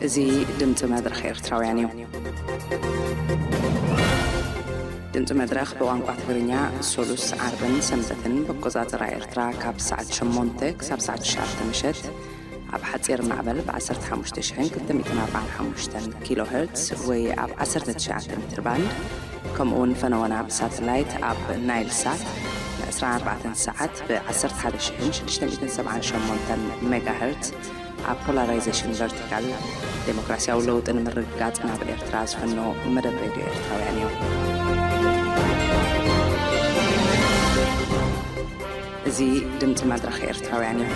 እዚ ድምፂ መድረኽ ኤርትራውያን እዩ። ድምፂ መድረኽ ብቋንቋ ትግርኛ ሶሉስ፣ ዓርብን ሰንበትን ብኣቆፃፅራ ኤርትራ ካብ ሰዓት ሸሞንተ ክሳብ ሰዓት ትሽዓተ ምሸት ኣብ ሓፂር ማዕበል ብ ዓሰርተ ሓሙሽተ ሽሕን ክልተ ሚእትን ኣርባዓን ሓሙሽተን ኪሎ ሄርትስ ወይ ኣብ ዓሰርተ ትሽዓተ ሜትር ባንድ፣ ከምኡ እውን ፈነወና ብሳተላይት ኣብ ናይል ሳት ን ዕስራን ኣርባዕተን ሰዓት ብ ዓሰርተ ሓደ ሽሕን ሽዱሽተ ሚእትን ሰብዓን ሸሞንተን ሜጋ ሄርትስ ኣብ ፖላራይዜሽን ቨርቲካል ዴሞክራሲያዊ ለውጢ ንምርግጋጽ ናብ ኤርትራ ዝፍኖ መደብ ሬድዮ ኤርትራውያን እዩ። እዚ ድምፂ መድረኽ ኤርትራውያን እዩ።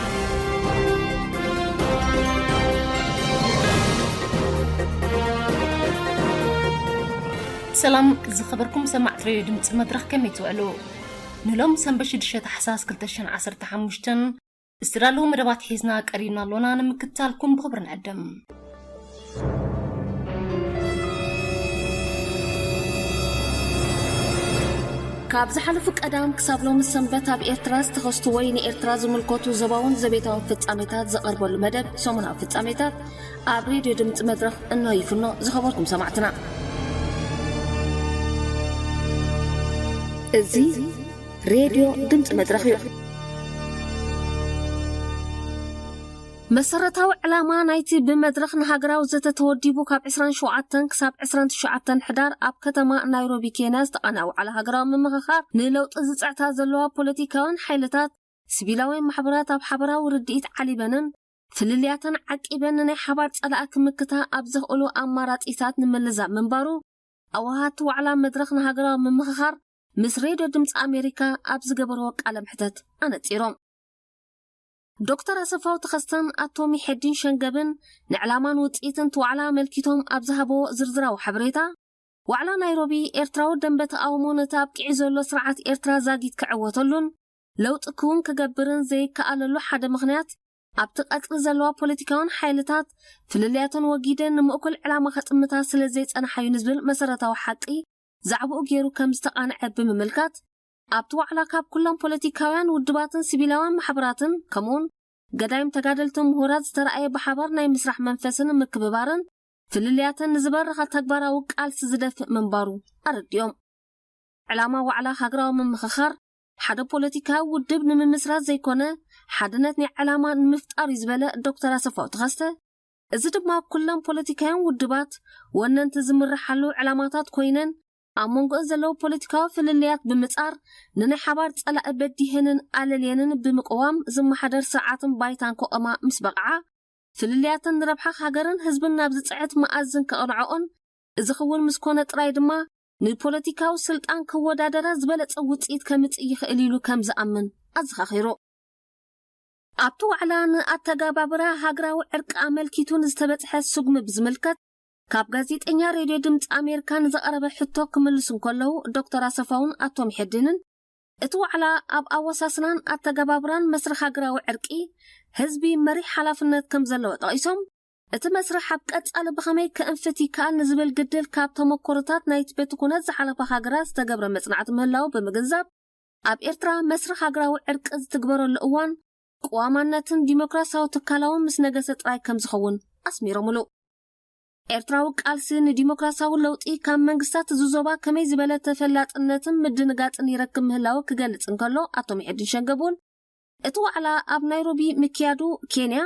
ሰላም ዝኸበርኩም ሰማዕቲ ሬድዮ ድምፂ መድረኽ፣ ከመይ ትውዕሉ? ንሎም ሰንበት ሽዱሽተ ታሕሳስ ክልተ ሽሕን ዓሰርተ ሓሙሽተን ዝተዳለዉ መደባት ሒዝና ቀሪብና ኣሎና፣ ንምክትታልኩም ብኽብሪ ንዕድም። ካብ ዝሓለፉ ቀዳም ክሳብ ሎሚ ሰንበት ኣብ ኤርትራ ዝተኸስቱ ወይ ንኤርትራ ዝምልከቱ ዞባውን ዘቤታውን ፍጻሜታት ዝቐርበሉ መደብ ሰሙናዊ ፍጻሜታት ኣብ ሬድዮ ድምፂ መድረኽ እንሆ ይፍኖ። ዝኸበርኩም ሰማዕትና፣ እዚ ሬድዮ ድምፂ መድረኽ እዩ። መሰረታዊ ዕላማ ናይቲ ብመድረኽ ንሃገራዊ ዘተ ተወዲቡ ካብ ዕስራን ሸውዓተን ክሳብ ዕስራን ትሽዓተን ሕዳር ኣብ ከተማ ናይሮቢ ኬንያ ዝተቓንዐ ዋዕላ ሃገራዊ ምምኽኻር፣ ንለውጢ ዝጽዕታ ዘለዋ ፖለቲካውያን ሓይልታት፣ ሲቪላውያን ማሕበራት ኣብ ሓበራዊ ርድኢት ዓሊበንን ፍልልያተን ዓቂበን ንናይ ሓባር ጸላኢ ክምክታ ኣብ ዘኽእሉ ኣማራጺታት ንምልዛብ ምንባሩ፣ ኣወሃሃድቲ ዋዕላ መድረኽ ንሃገራዊ ምምኽኻር ምስ ሬድዮ ድምፂ ኣሜሪካ ኣብ ዝገበርዎ ቃለ ምሕተት ኣነጺሮም። ዶክተር ኣሰፋው ተኸስተን ኣቶ ሚሐዲን ሸንገብን ንዕላማን ውፅኢትን እቲ ዋዕላ ኣመልኪቶም ኣብ ዝሃበዎ ዝርዝራዊ ሓበሬታ፣ ዋዕላ ናይሮቢ ኤርትራዊ ደንበ ተቓውሞ ነቲ ኣብቂዑ ዘሎ ስርዓት ኤርትራ ዛጊት ክዕወተሉን ለውጢ ክውን ክገብርን ዘይከኣለሉ ሓደ ምኽንያት፣ ኣብቲ ቀጽሪ ዘለዋ ፖለቲካውን ሓይልታት ፍልልያተን ወጊደን ንምእኩል ዕላማ ከጥምታ ስለ ዘይጸንሓ እዩ ንዝብል መሰረታዊ ሓቂ ዛዕባኡ ገይሩ ከም ዝተቓንዐ ብምምልካት፣ ኣብቲ ዋዕላ ካብ ኩሎም ፖለቲካውያን ውድባትን ሲቪላውያን ማሕበራትን ከምኡውን ገዳይም ተጋደልትን ምሁራት ዝተረኣየ ብሓባር ናይ ምስራሕ መንፈስን ምክብባርን ፍልልያተን ንዝበረኸ ተግባራዊ ቃልሲ ዝደፍእ ምንባሩ ኣረዲኦም። ዕላማ ዋዕላ ሃገራዊ ምምኽኻር ሓደ ፖለቲካዊ ውድብ ንምምስራት ዘይኮነ፣ ሓድነት ናይ ዕላማ ንምፍጣር እዩ ዝበለ ዶክተር ኣሰፋው ተኸስተ፣ እዚ ድማ ኩለን ፖለቲካውያን ውድባት ወነንቲ ዝምርሓሉ ዕላማታት ኮይነን፣ ኣብ መንጎአን ዘለዉ ፖለቲካዊ ፍልልያት ብምጻር፣ ንናይ ሓባር ጸላኢ በዲሀንን ኣለልየንን ብምቅዋም ዝመሓደር ስርዓትን ባይታን ከቆማ ምስ በቕዓ፣ ፍልልያተን ንረብሓ ሃገርን ህዝብን ናብ ዝጽዕት መኣዝን ከቕንዐኦን፣ እዚ ክውን ምስ ኮነ ጥራይ ድማ ንፖለቲካዊ ስልጣን ክወዳደራ ዝበለጸ ውጽኢት ከምጽእ ይኽእል ኢሉ ከም ዝኣምን ኣዘኻኺሩ። ኣብቲ ዋዕላ ንኣተገባብራ ሃገራዊ ዕርቂ ኣመልኪቱ ንዝተበጽሐ ስጉሚ ብዝምልከት ካብ ጋዜጠኛ ሬድዮ ድምፂ ኣሜሪካ ንዝቐረበ ሕቶ ክምልሱ እንከለዉ፣ ዶክተር ኣሰፋውን ኣቶ ሚሐዲንን እቲ ዋዕላ ኣብ ኣወሳስናን ኣተገባብራን መስርሕ ሃገራዊ ዕርቂ ህዝቢ መሪሕ ሓላፍነት ከም ዘለዎ ጠቒሶም፣ እቲ መስርሕ ኣብ ቀጻሊ ብኸመይ ከእንፍት ይከኣል ንዝብል ግድል ካብ ተመኮሮታት ናይቲ በቲ ኩነት ዝሓለፋ ሃገራት ዝተገብረ መጽናዕቲ ምህላዉ ብምግንዛብ፣ ኣብ ኤርትራ መስርሕ ሃገራዊ ዕርቂ ዝትግበረሉ እዋን ቅዋማነትን ዲሞክራሲያዊ ትካላውን ምስ ነገሰ ጥራይ ከም ዝኸውን ኣስሚሮምሉ። ኤርትራዊ ቃልሲ ንዲሞክራሲያዊ ለውጢ ካብ መንግስታት እዚ ዞባ ከመይ ዝበለ ተፈላጥነትን ምድንጋጽን ይረክብ ምህላዉ ክገልጽ እንከሎ፣ ኣቶ ሚሐዲን ሸንገብ እውን እቲ ዋዕላ ኣብ ናይሮቢ ምክያዱ ኬንያ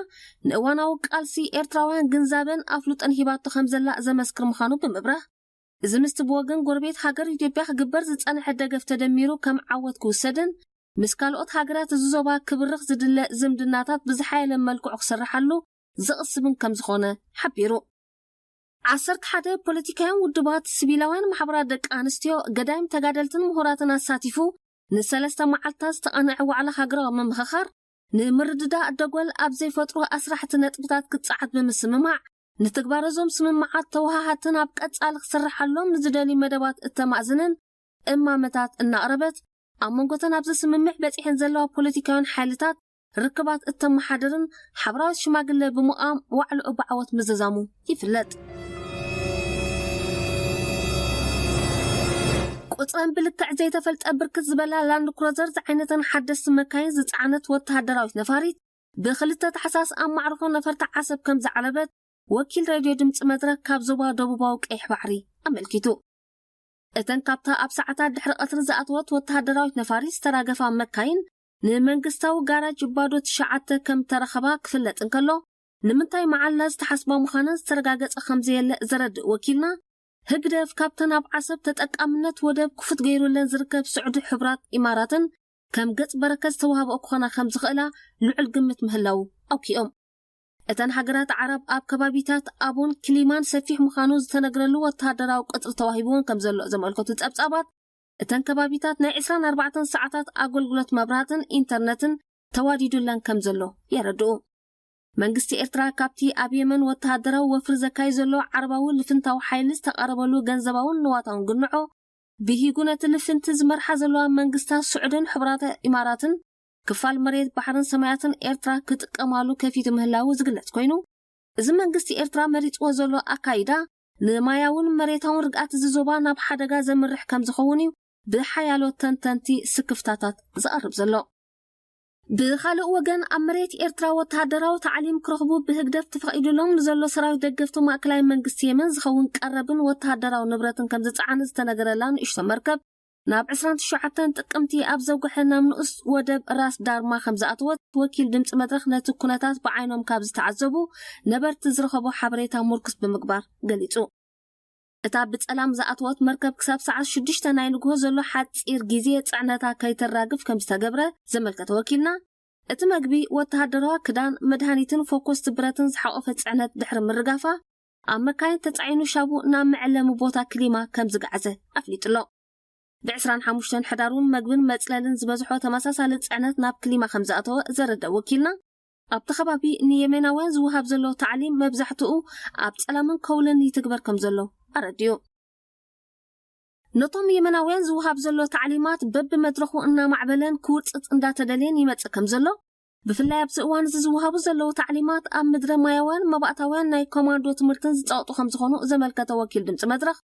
ንእዋናዊ ቃልሲ ኤርትራውያን ግንዛበን ኣፍልጦን ሂባቶ ከም ዘላ ዘመስክር ምዃኑ ብምብራህ፣ እዚ ምስቲ ብወገን ጎረቤት ሃገር ኢትዮጵያ ክግበር ዝጸንሐ ደገፍ ተደሚሩ ከም ዓወት ክውሰድን ምስ ካልኦት ሃገራት እዚ ዞባ ክብርኽ ዝድለ ዝምድናታት ብዝሓየለ መልክዑ ክስርሓሉ ዝቕስብን ከም ዝኾነ ሓቢሩ። ዓሰርተ ሓደ ፖለቲካውያን ውድባት፣ ሲቪላውያን ማሕበራት ደቂ ኣንስትዮ፣ ገዳይም ተጋደልትን ምሁራትን ኣሳቲፉ ንሰለስተ መዓልታት ዝተቓንዐ ዋዕላ ሃገራዊ ምምኽኻር፣ ንምርድዳእ ደጎል ኣብ ዘይፈጥሩ ኣስራሕቲ ነጥብታት ክጸዓት ብምስምማዕ፣ ንትግባር እዞም ስምምዓት ተወሃሃድትን ኣብ ቀጻሊ ክስርሓሎም ንዝደልዩ መደባት እተማእዝንን እማመታት እናቕረበት፣ ኣብ መንጎተን ኣብዚ ስምምዕ በጺሐን ዘለዋ ፖለቲካውያን ሓይልታት ርክባት እተመሓድርን ሓበራዊ ሽማግለ ብምቋም ዋዕልኡ ብዓወት ምዝዛሙ ይፍለጥ። ቁጽረን ብልክዕ ዘይተፈልጠ ብርክት ዝበላ ላንድ ክሮዘር ዝዓይነተን ሓደስቲ መካይን ዝጸዓነት ወተሃደራዊት ነፋሪት ብክልተ ታሕሳስ ኣብ ማዕርፎ ነፈርቲ ዓሰብ ከም ዝዓለበት ወኪል ሬድዮ ድምፂ መድረክ ካብ ዞባ ደቡባዊ ቀይሕ ባሕሪ ኣመልኪቱ። እተን ካብታ ኣብ ሰዓታት ድሕሪ ቀትሪ ዝኣተወት ወተሃደራዊት ነፋሪት ዝተራገፋ መካይን ንመንግስታዊ ጋራጅ ባዶ ትሽዓተ ከም ተረኸባ ክፍለጥ እንከሎ፣ ንምንታይ መዓላ ዝተሓስባ ምዃነን ዝተረጋገጸ ከም ዘየለ ዘረድእ ወኪልና፣ ህግደፍ ካብተን ኣብ ዓሰብ ተጠቃምነት ወደብ ክፉት ገይሩለን ዝርከብ ስዑዲ ሕቡራት ኢማራትን ከም ገጽ በረከት ዝተዋህበኦ ክኾና ከም ዝኽእላ ልዑል ግምት ምህላዉ ኣውኪኦም። እተን ሃገራት ዓረብ ኣብ ከባቢታት ኣቦን ክሊማን ሰፊሕ ምዃኑ ዝተነግረሉ ወተሃደራዊ ቅጽሪ ተዋሂብዎን ከም ዘሎ ዘመልከቱ ጸብጻባት፣ እተን ከባቢታት ናይ ዕስራን ኣርባዕተን ሰዓታት ኣገልግሎት መብራህትን ኢንተርነትን ተዋዲዱለን ከም ዘሎ የረድኡ። መንግስቲ ኤርትራ ካብቲ ኣብ የመን ወተሃደራዊ ወፍሪ ዘካይ ዘሎ ዓረባዊ ልፍንታዊ ሓይሊ ዝተቐረበሉ ገንዘባውን ንዋታውን ግንዖ፣ ብሂጉ ነቲ ልፍንቲ ዝመርሓ ዘለዋ መንግስታት ስዑድን ሕቡራተ ኢማራትን ክፋል መሬት ባሕርን ሰማያትን ኤርትራ ክጥቀማሉ ከፊቱ ምህላዉ ዝግለጽ ኮይኑ፣ እዚ መንግስቲ ኤርትራ መሪጽዎ ዘሎ ኣካይዳ ንማያውን መሬታውን ርግኣት እዚ ዞባ ናብ ሓደጋ ዘምርሕ ከም ዝኸውን እዩ ብሓያሎ ተንተንቲ ስክፍታታት ዝቐርብ ዘሎ። ብኻልእ ወገን፣ ኣብ መሬት ኤርትራ ወተሃደራዊ ታዕሊም ክረኽቡ ብህግደፍ ተፈቒዱሎም ንዘሎ ሰራዊት ደገፍቲ ማእከላይ መንግስቲ የመን ዝኸውን ቀረብን ወተሃደራዊ ንብረትን ከም ዝጸዓነ ዝተነገረላ ንእሽቶ መርከብ፣ ናብ ዕስራን ትሽዓተን ጥቅምቲ ኣብ ዘውግሐ ናብ ንኡስ ወደብ ራስ ዳርማ ከም ዝኣተወት ወኪል ድምፂ መድረኽ ነቲ ኩነታት ብዓይኖም ካብ ዝተዓዘቡ ነበርቲ ዝረኸቦ ሓበሬታ ምርኩስ ብምግባር ገሊጹ። እታ ብጸላም ዝኣተወት መርከብ ክሳብ ሰዓት ሽዱሽተ ናይ ንግሆ ዘሎ ሓጺር ግዜ ጽዕነታ ከይተራግፍ ከም ዝተገብረ ዘመልከተ ወኪልና፣ እቲ መግቢ፣ ወተሃደራዊ ክዳን፣ መድሃኒትን ፈኮስቲ ብረትን ዝሓቆፈ ጽዕነት ድሕሪ ምርጋፋ፣ ኣብ መካይን ተጻዒኑ ሻቡ ናብ መዐለሚ ቦታ ክሊማ ከም ዝገዓዘ ኣፍሊጡ ኣሎ። ብ ዕስራን ሓሙሽተን ሕዳር እውን መግብን መጽለልን ዝበዝሖ ተመሳሳሊ ጽዕነት ናብ ክሊማ ከም ዝኣተወ ዘረደ ወኪልና፣ ኣብቲ ከባቢ ንየመናውያን ዝወሃብ ዘሎ ታዕሊም መብዛሕትኡ ኣብ ጸላምን ከውልን ይትግበር ከም ዘሎ ኣረዲኡ። ነቶም የመናውያን ዝወሃብ ዘሎ ታዕሊማት በብመድረኹ እናማዕበለን ክውርጽጽ እንዳተደልየን ይመጽእ ከም ዘሎ፣ ብፍላይ ኣብዚ እዋን እዚ ዝወሃቡ ዘለዉ ታዕሊማት ኣብ ምድረ ማያውያን መባእታውያን ናይ ኮማንዶ ትምህርትን ዝጸቕጡ ከም ዝኾኑ ዘመልከተ ወኪል ድምፂ መድረኽ፣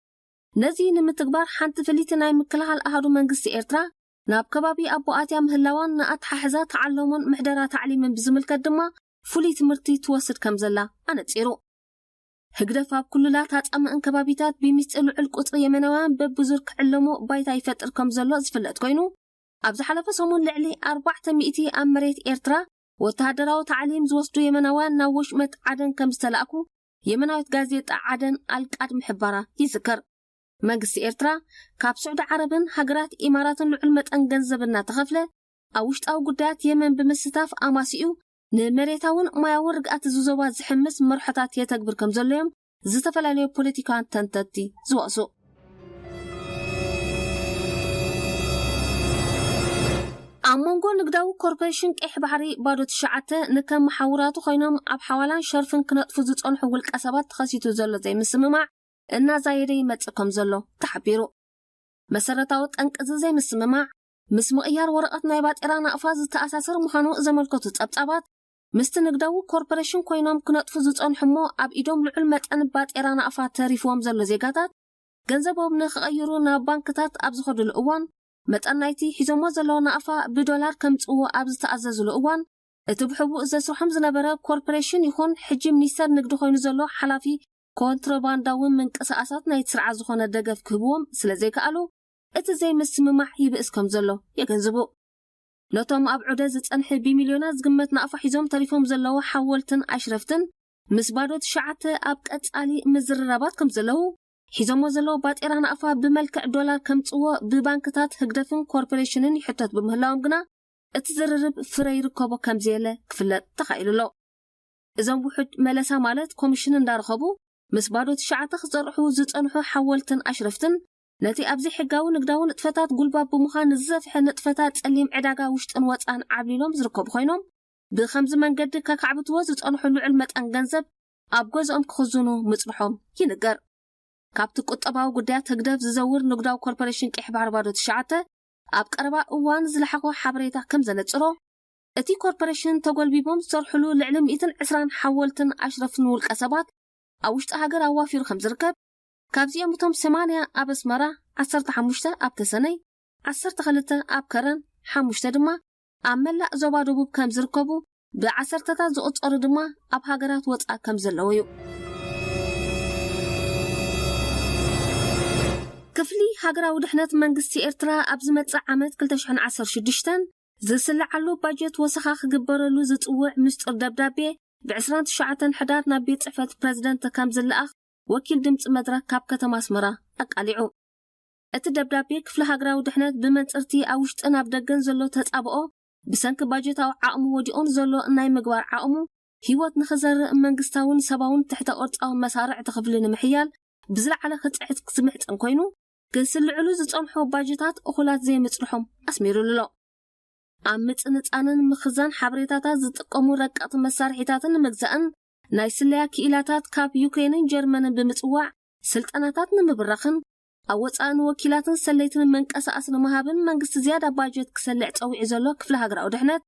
ነዚ ንምትግባር ሓንቲ ፍልይቲ ናይ ምክልኻል ኣሃዱ መንግስቲ ኤርትራ ናብ ከባቢ ኣቦኣትያ ምህላዋን ንኣተሓሕዛ ተዓለሙን ምሕደራ ታዕሊምን ብዝምልከት ድማ ፍሉይ ትምህርቲ ትወስድ ከም ዘላ ኣነጺሩ። ህግደፍ ኣብ ክልላት ኣጻምእን ከባቢታት ብሚስጢር ልዑል ቁጽሪ የመናውያን በብዙር ክዕለሙ ባይታ ይፈጥር ከም ዘሎ ዝፍለጥ ኮይኑ፣ ኣብ ዝሓለፈ ሰሙን ልዕሊ ኣርባዕተ ሚእቲ ኣብ መሬት ኤርትራ ወተሃደራዊ ታዕሊም ዝወስዱ የመናውያን ናብ ወሽመጥ ዓደን ከም ዝተላእኩ የመናዊት ጋዜጣ ዓደን ኣልቃድ ምሕባራ ይዝከር። መንግስቲ ኤርትራ ካብ ስዑዲ ዓረብን ሃገራት ኢማራትን ልዑል መጠን ገንዘብ እናተኸፍለ ኣብ ውሽጣዊ ጉዳያት የመን ብምስታፍ ኣማሲኡ ንመሬታውን ማያውን ርግኣት እዚ ዞባ ዝሕምስ መርሖታት የተግብር ከም ዘሎ እዮም ዝተፈላለዩ ፖለቲካውያን ተንተንቲ ዝወቕሱ። ኣብ መንጎ ንግዳዊ ኮርፖሬሽን ቀይሕ ባሕሪ ባዶ ትሽዓተ ንከም መሓውራቱ ኮይኖም ኣብ ሓዋላን ሸርፍን ክነጥፉ ዝጸንሑ ውልቀ ሰባት ተኸሲቱ ዘሎ ዘይምስምማዕ እናዛየደ ይመጽእ ከም ዘሎ ተሓቢሩ። መሰረታዊ ጠንቂ እዚ ዘይምስምማዕ ምስ ምቕያር ወረቐት ናይ ባጤራ ናቕፋ ዝተኣሳሰር ምዃኑ ዘመልከቱ ጸብጻባት፣ ምስቲ ንግዳዊ ኮርፖሬሽን ኮይኖም ክነጥፉ ዝጸንሑ እሞ ኣብ ኢዶም ልዑል መጠን ባጤራ ናቕፋ ተሪፍዎም ዘሎ ዜጋታት፣ ገንዘቦም ንኽቐይሩ ናብ ባንክታት ኣብ ዝኸድሉ እዋን፣ መጠን ናይቲ ሒዞሞ ዘለዉ ናቕፋ ብዶላር ከምጽእዎ ኣብ ዝተኣዘዝሉ እዋን፣ እቲ ብሕቡእ ዘስርሖም ዝነበረ ኮርፖሬሽን ይኹን ሕጂ ሚኒስተር ንግዲ ኮይኑ ዘሎ ሓላፊ ኮንትሮባንዳዊ ምንቅስቓሳት ናይቲ ስርዓት ዝኾነ ደገፍ ክህብዎም ስለ ዘይከኣሉ፣ እቲ ዘይምስምማዕ ይብእስ ከም ዘሎ የገንዝቡ። ነቶም ኣብ ዑደ ዝጸንሐ ብሚልዮናት ዝግመት ናቕፋ ሒዞም ተሪፎም ዘለዉ ሓወልትን ኣሽረፍትን ምስ ባዶ ትሽዓተ ኣብ ቀጻሊ ምዝርራባት ከም ዘለዉ፣ ሒዞሞ ዘለዉ ባጤራ ናቕፋ ብመልክዕ ዶላር ከምጽዎ ብባንክታት ህግደፍን ኮርፖሬሽንን ይሕተት ብምህላዎም ግና፣ እቲ ዝርርብ ፍረ ይርከቦ ከም ዘየለ ክፍለጥ ተኻኢሉ ኣሎ። እዞም ውሑድ መለሳ ማለት ኮሚሽን እንዳረኸቡ ምስ ባዶ ትሽዓተ ክሰርሑ ዝጸንሑ ሓወልትን ኣሽረፍትን ነቲ ኣብ ዘይሕጋዊ ንግዳዊ ንጥፈታት ጉልባብ ብምዃን ንዝሰፍሐ ንጥፈታት ጸሊም ዕዳጋ ውሽጥን ወጻን ዓብሊሎም ዝርከቡ ኮይኖም፣ ብኸምዚ መንገዲ ከካዕብትዎ ዝጸንሑ ልዑል መጠን ገንዘብ ኣብ ገዝኦም ክኽዝኑ ምጽንሖም ይንገር። ካብቲ ቁጠባዊ ጉዳያት ህግደፍ ዝዘውር ንግዳዊ ኮርፖሬሽን ቀይሕ ባሕሪ ባዶ ትሽዓተ ኣብ ቀረባ እዋን ዝለሓኾ ሓበሬታ ከም ዘነጽሮ፣ እቲ ኮርፖሬሽን ተጎልቢቦም ዝሰርሕሉ ልዕሊ ሚእትን ዕስራን ሓወልትን ኣሽረፍትን ውልቀ ሰባት ኣብ ውሽጢ ሃገር ኣዋፊሩ ከም ዝርከብ፣ ካብዚኦም እቶም ሰማንያ ኣብ ኣስመራ፣ ዓሰርተ ሓሙሽተ ኣብ ተሰነይ፣ ዓሰርተ ክልተ ኣብ ከረን፣ ሓሙሽተ ድማ ኣብ መላእ ዞባ ደቡብ ከም ዝርከቡ፣ ብዓሰርተታት ዝቑጸሩ ድማ ኣብ ሃገራት ወጻኢ ከም ዘለዉ እዩ። ክፍሊ ሃገራዊ ድሕነት መንግስቲ ኤርትራ ኣብ ዝመጽእ ዓመት ክልተ ሽሕን ዓሰርተ ሽዱሽተን ዝስልዓሉ ባጀት ወሰኻ ክግበረሉ ዝጽውዕ ምስጢር ደብዳቤ ብ29 ሕዳር ናብ ቤት ጽሕፈት ፕረዚደንት ከም ዝለኣኽ ወኪል ድምጺ መድረክ ካብ ከተማ ኣስመራ ኣቃሊዑ። እቲ ደብዳቤ ክፍሊ ሃገራዊ ድሕነት ብመንጽርቲ ኣብ ውሽጥን ኣብ ደገን ዘሎ ተጻብኦ ብሰንኪ ባጀታዊ ዓቕሙ ወዲቑን ዘሎ ናይ ምግባር ዓቕሙ ህይወት ንኽዘርእ መንግስታውን ሰባውን ትሕተ ቅርጻዊ መሳርዕቲ ክፍሊ ንምሕያል ብዝለዓለ ክጽዕት ዝምሕጸን ኮይኑ፣ ክስልዕሉ ዝጸንሑ ባጀታት እኹላት ዘይምጽንሖም ኣስሚሩሉ ኣሎ። ኣብ ምጽንጻንን ምኽዛን ሓበሬታታት ዝጥቀሙ ረቀቕቲ መሳርሒታትን ንምግዛእን ናይ ስለያ ክኢላታት ካብ ዩክሬንን ጀርመንን ብምጽዋዕ ስልጠናታት ንምብራኽን ኣብ ወጻኢ ንወኪላትን ሰለይትን መንቀሳቐሲ ንምሃብን መንግስቲ ዝያዳ ባጀት ክሰልዕ ጸዊዑ ዘሎ ክፍሊ ሃገራዊ ድሕነት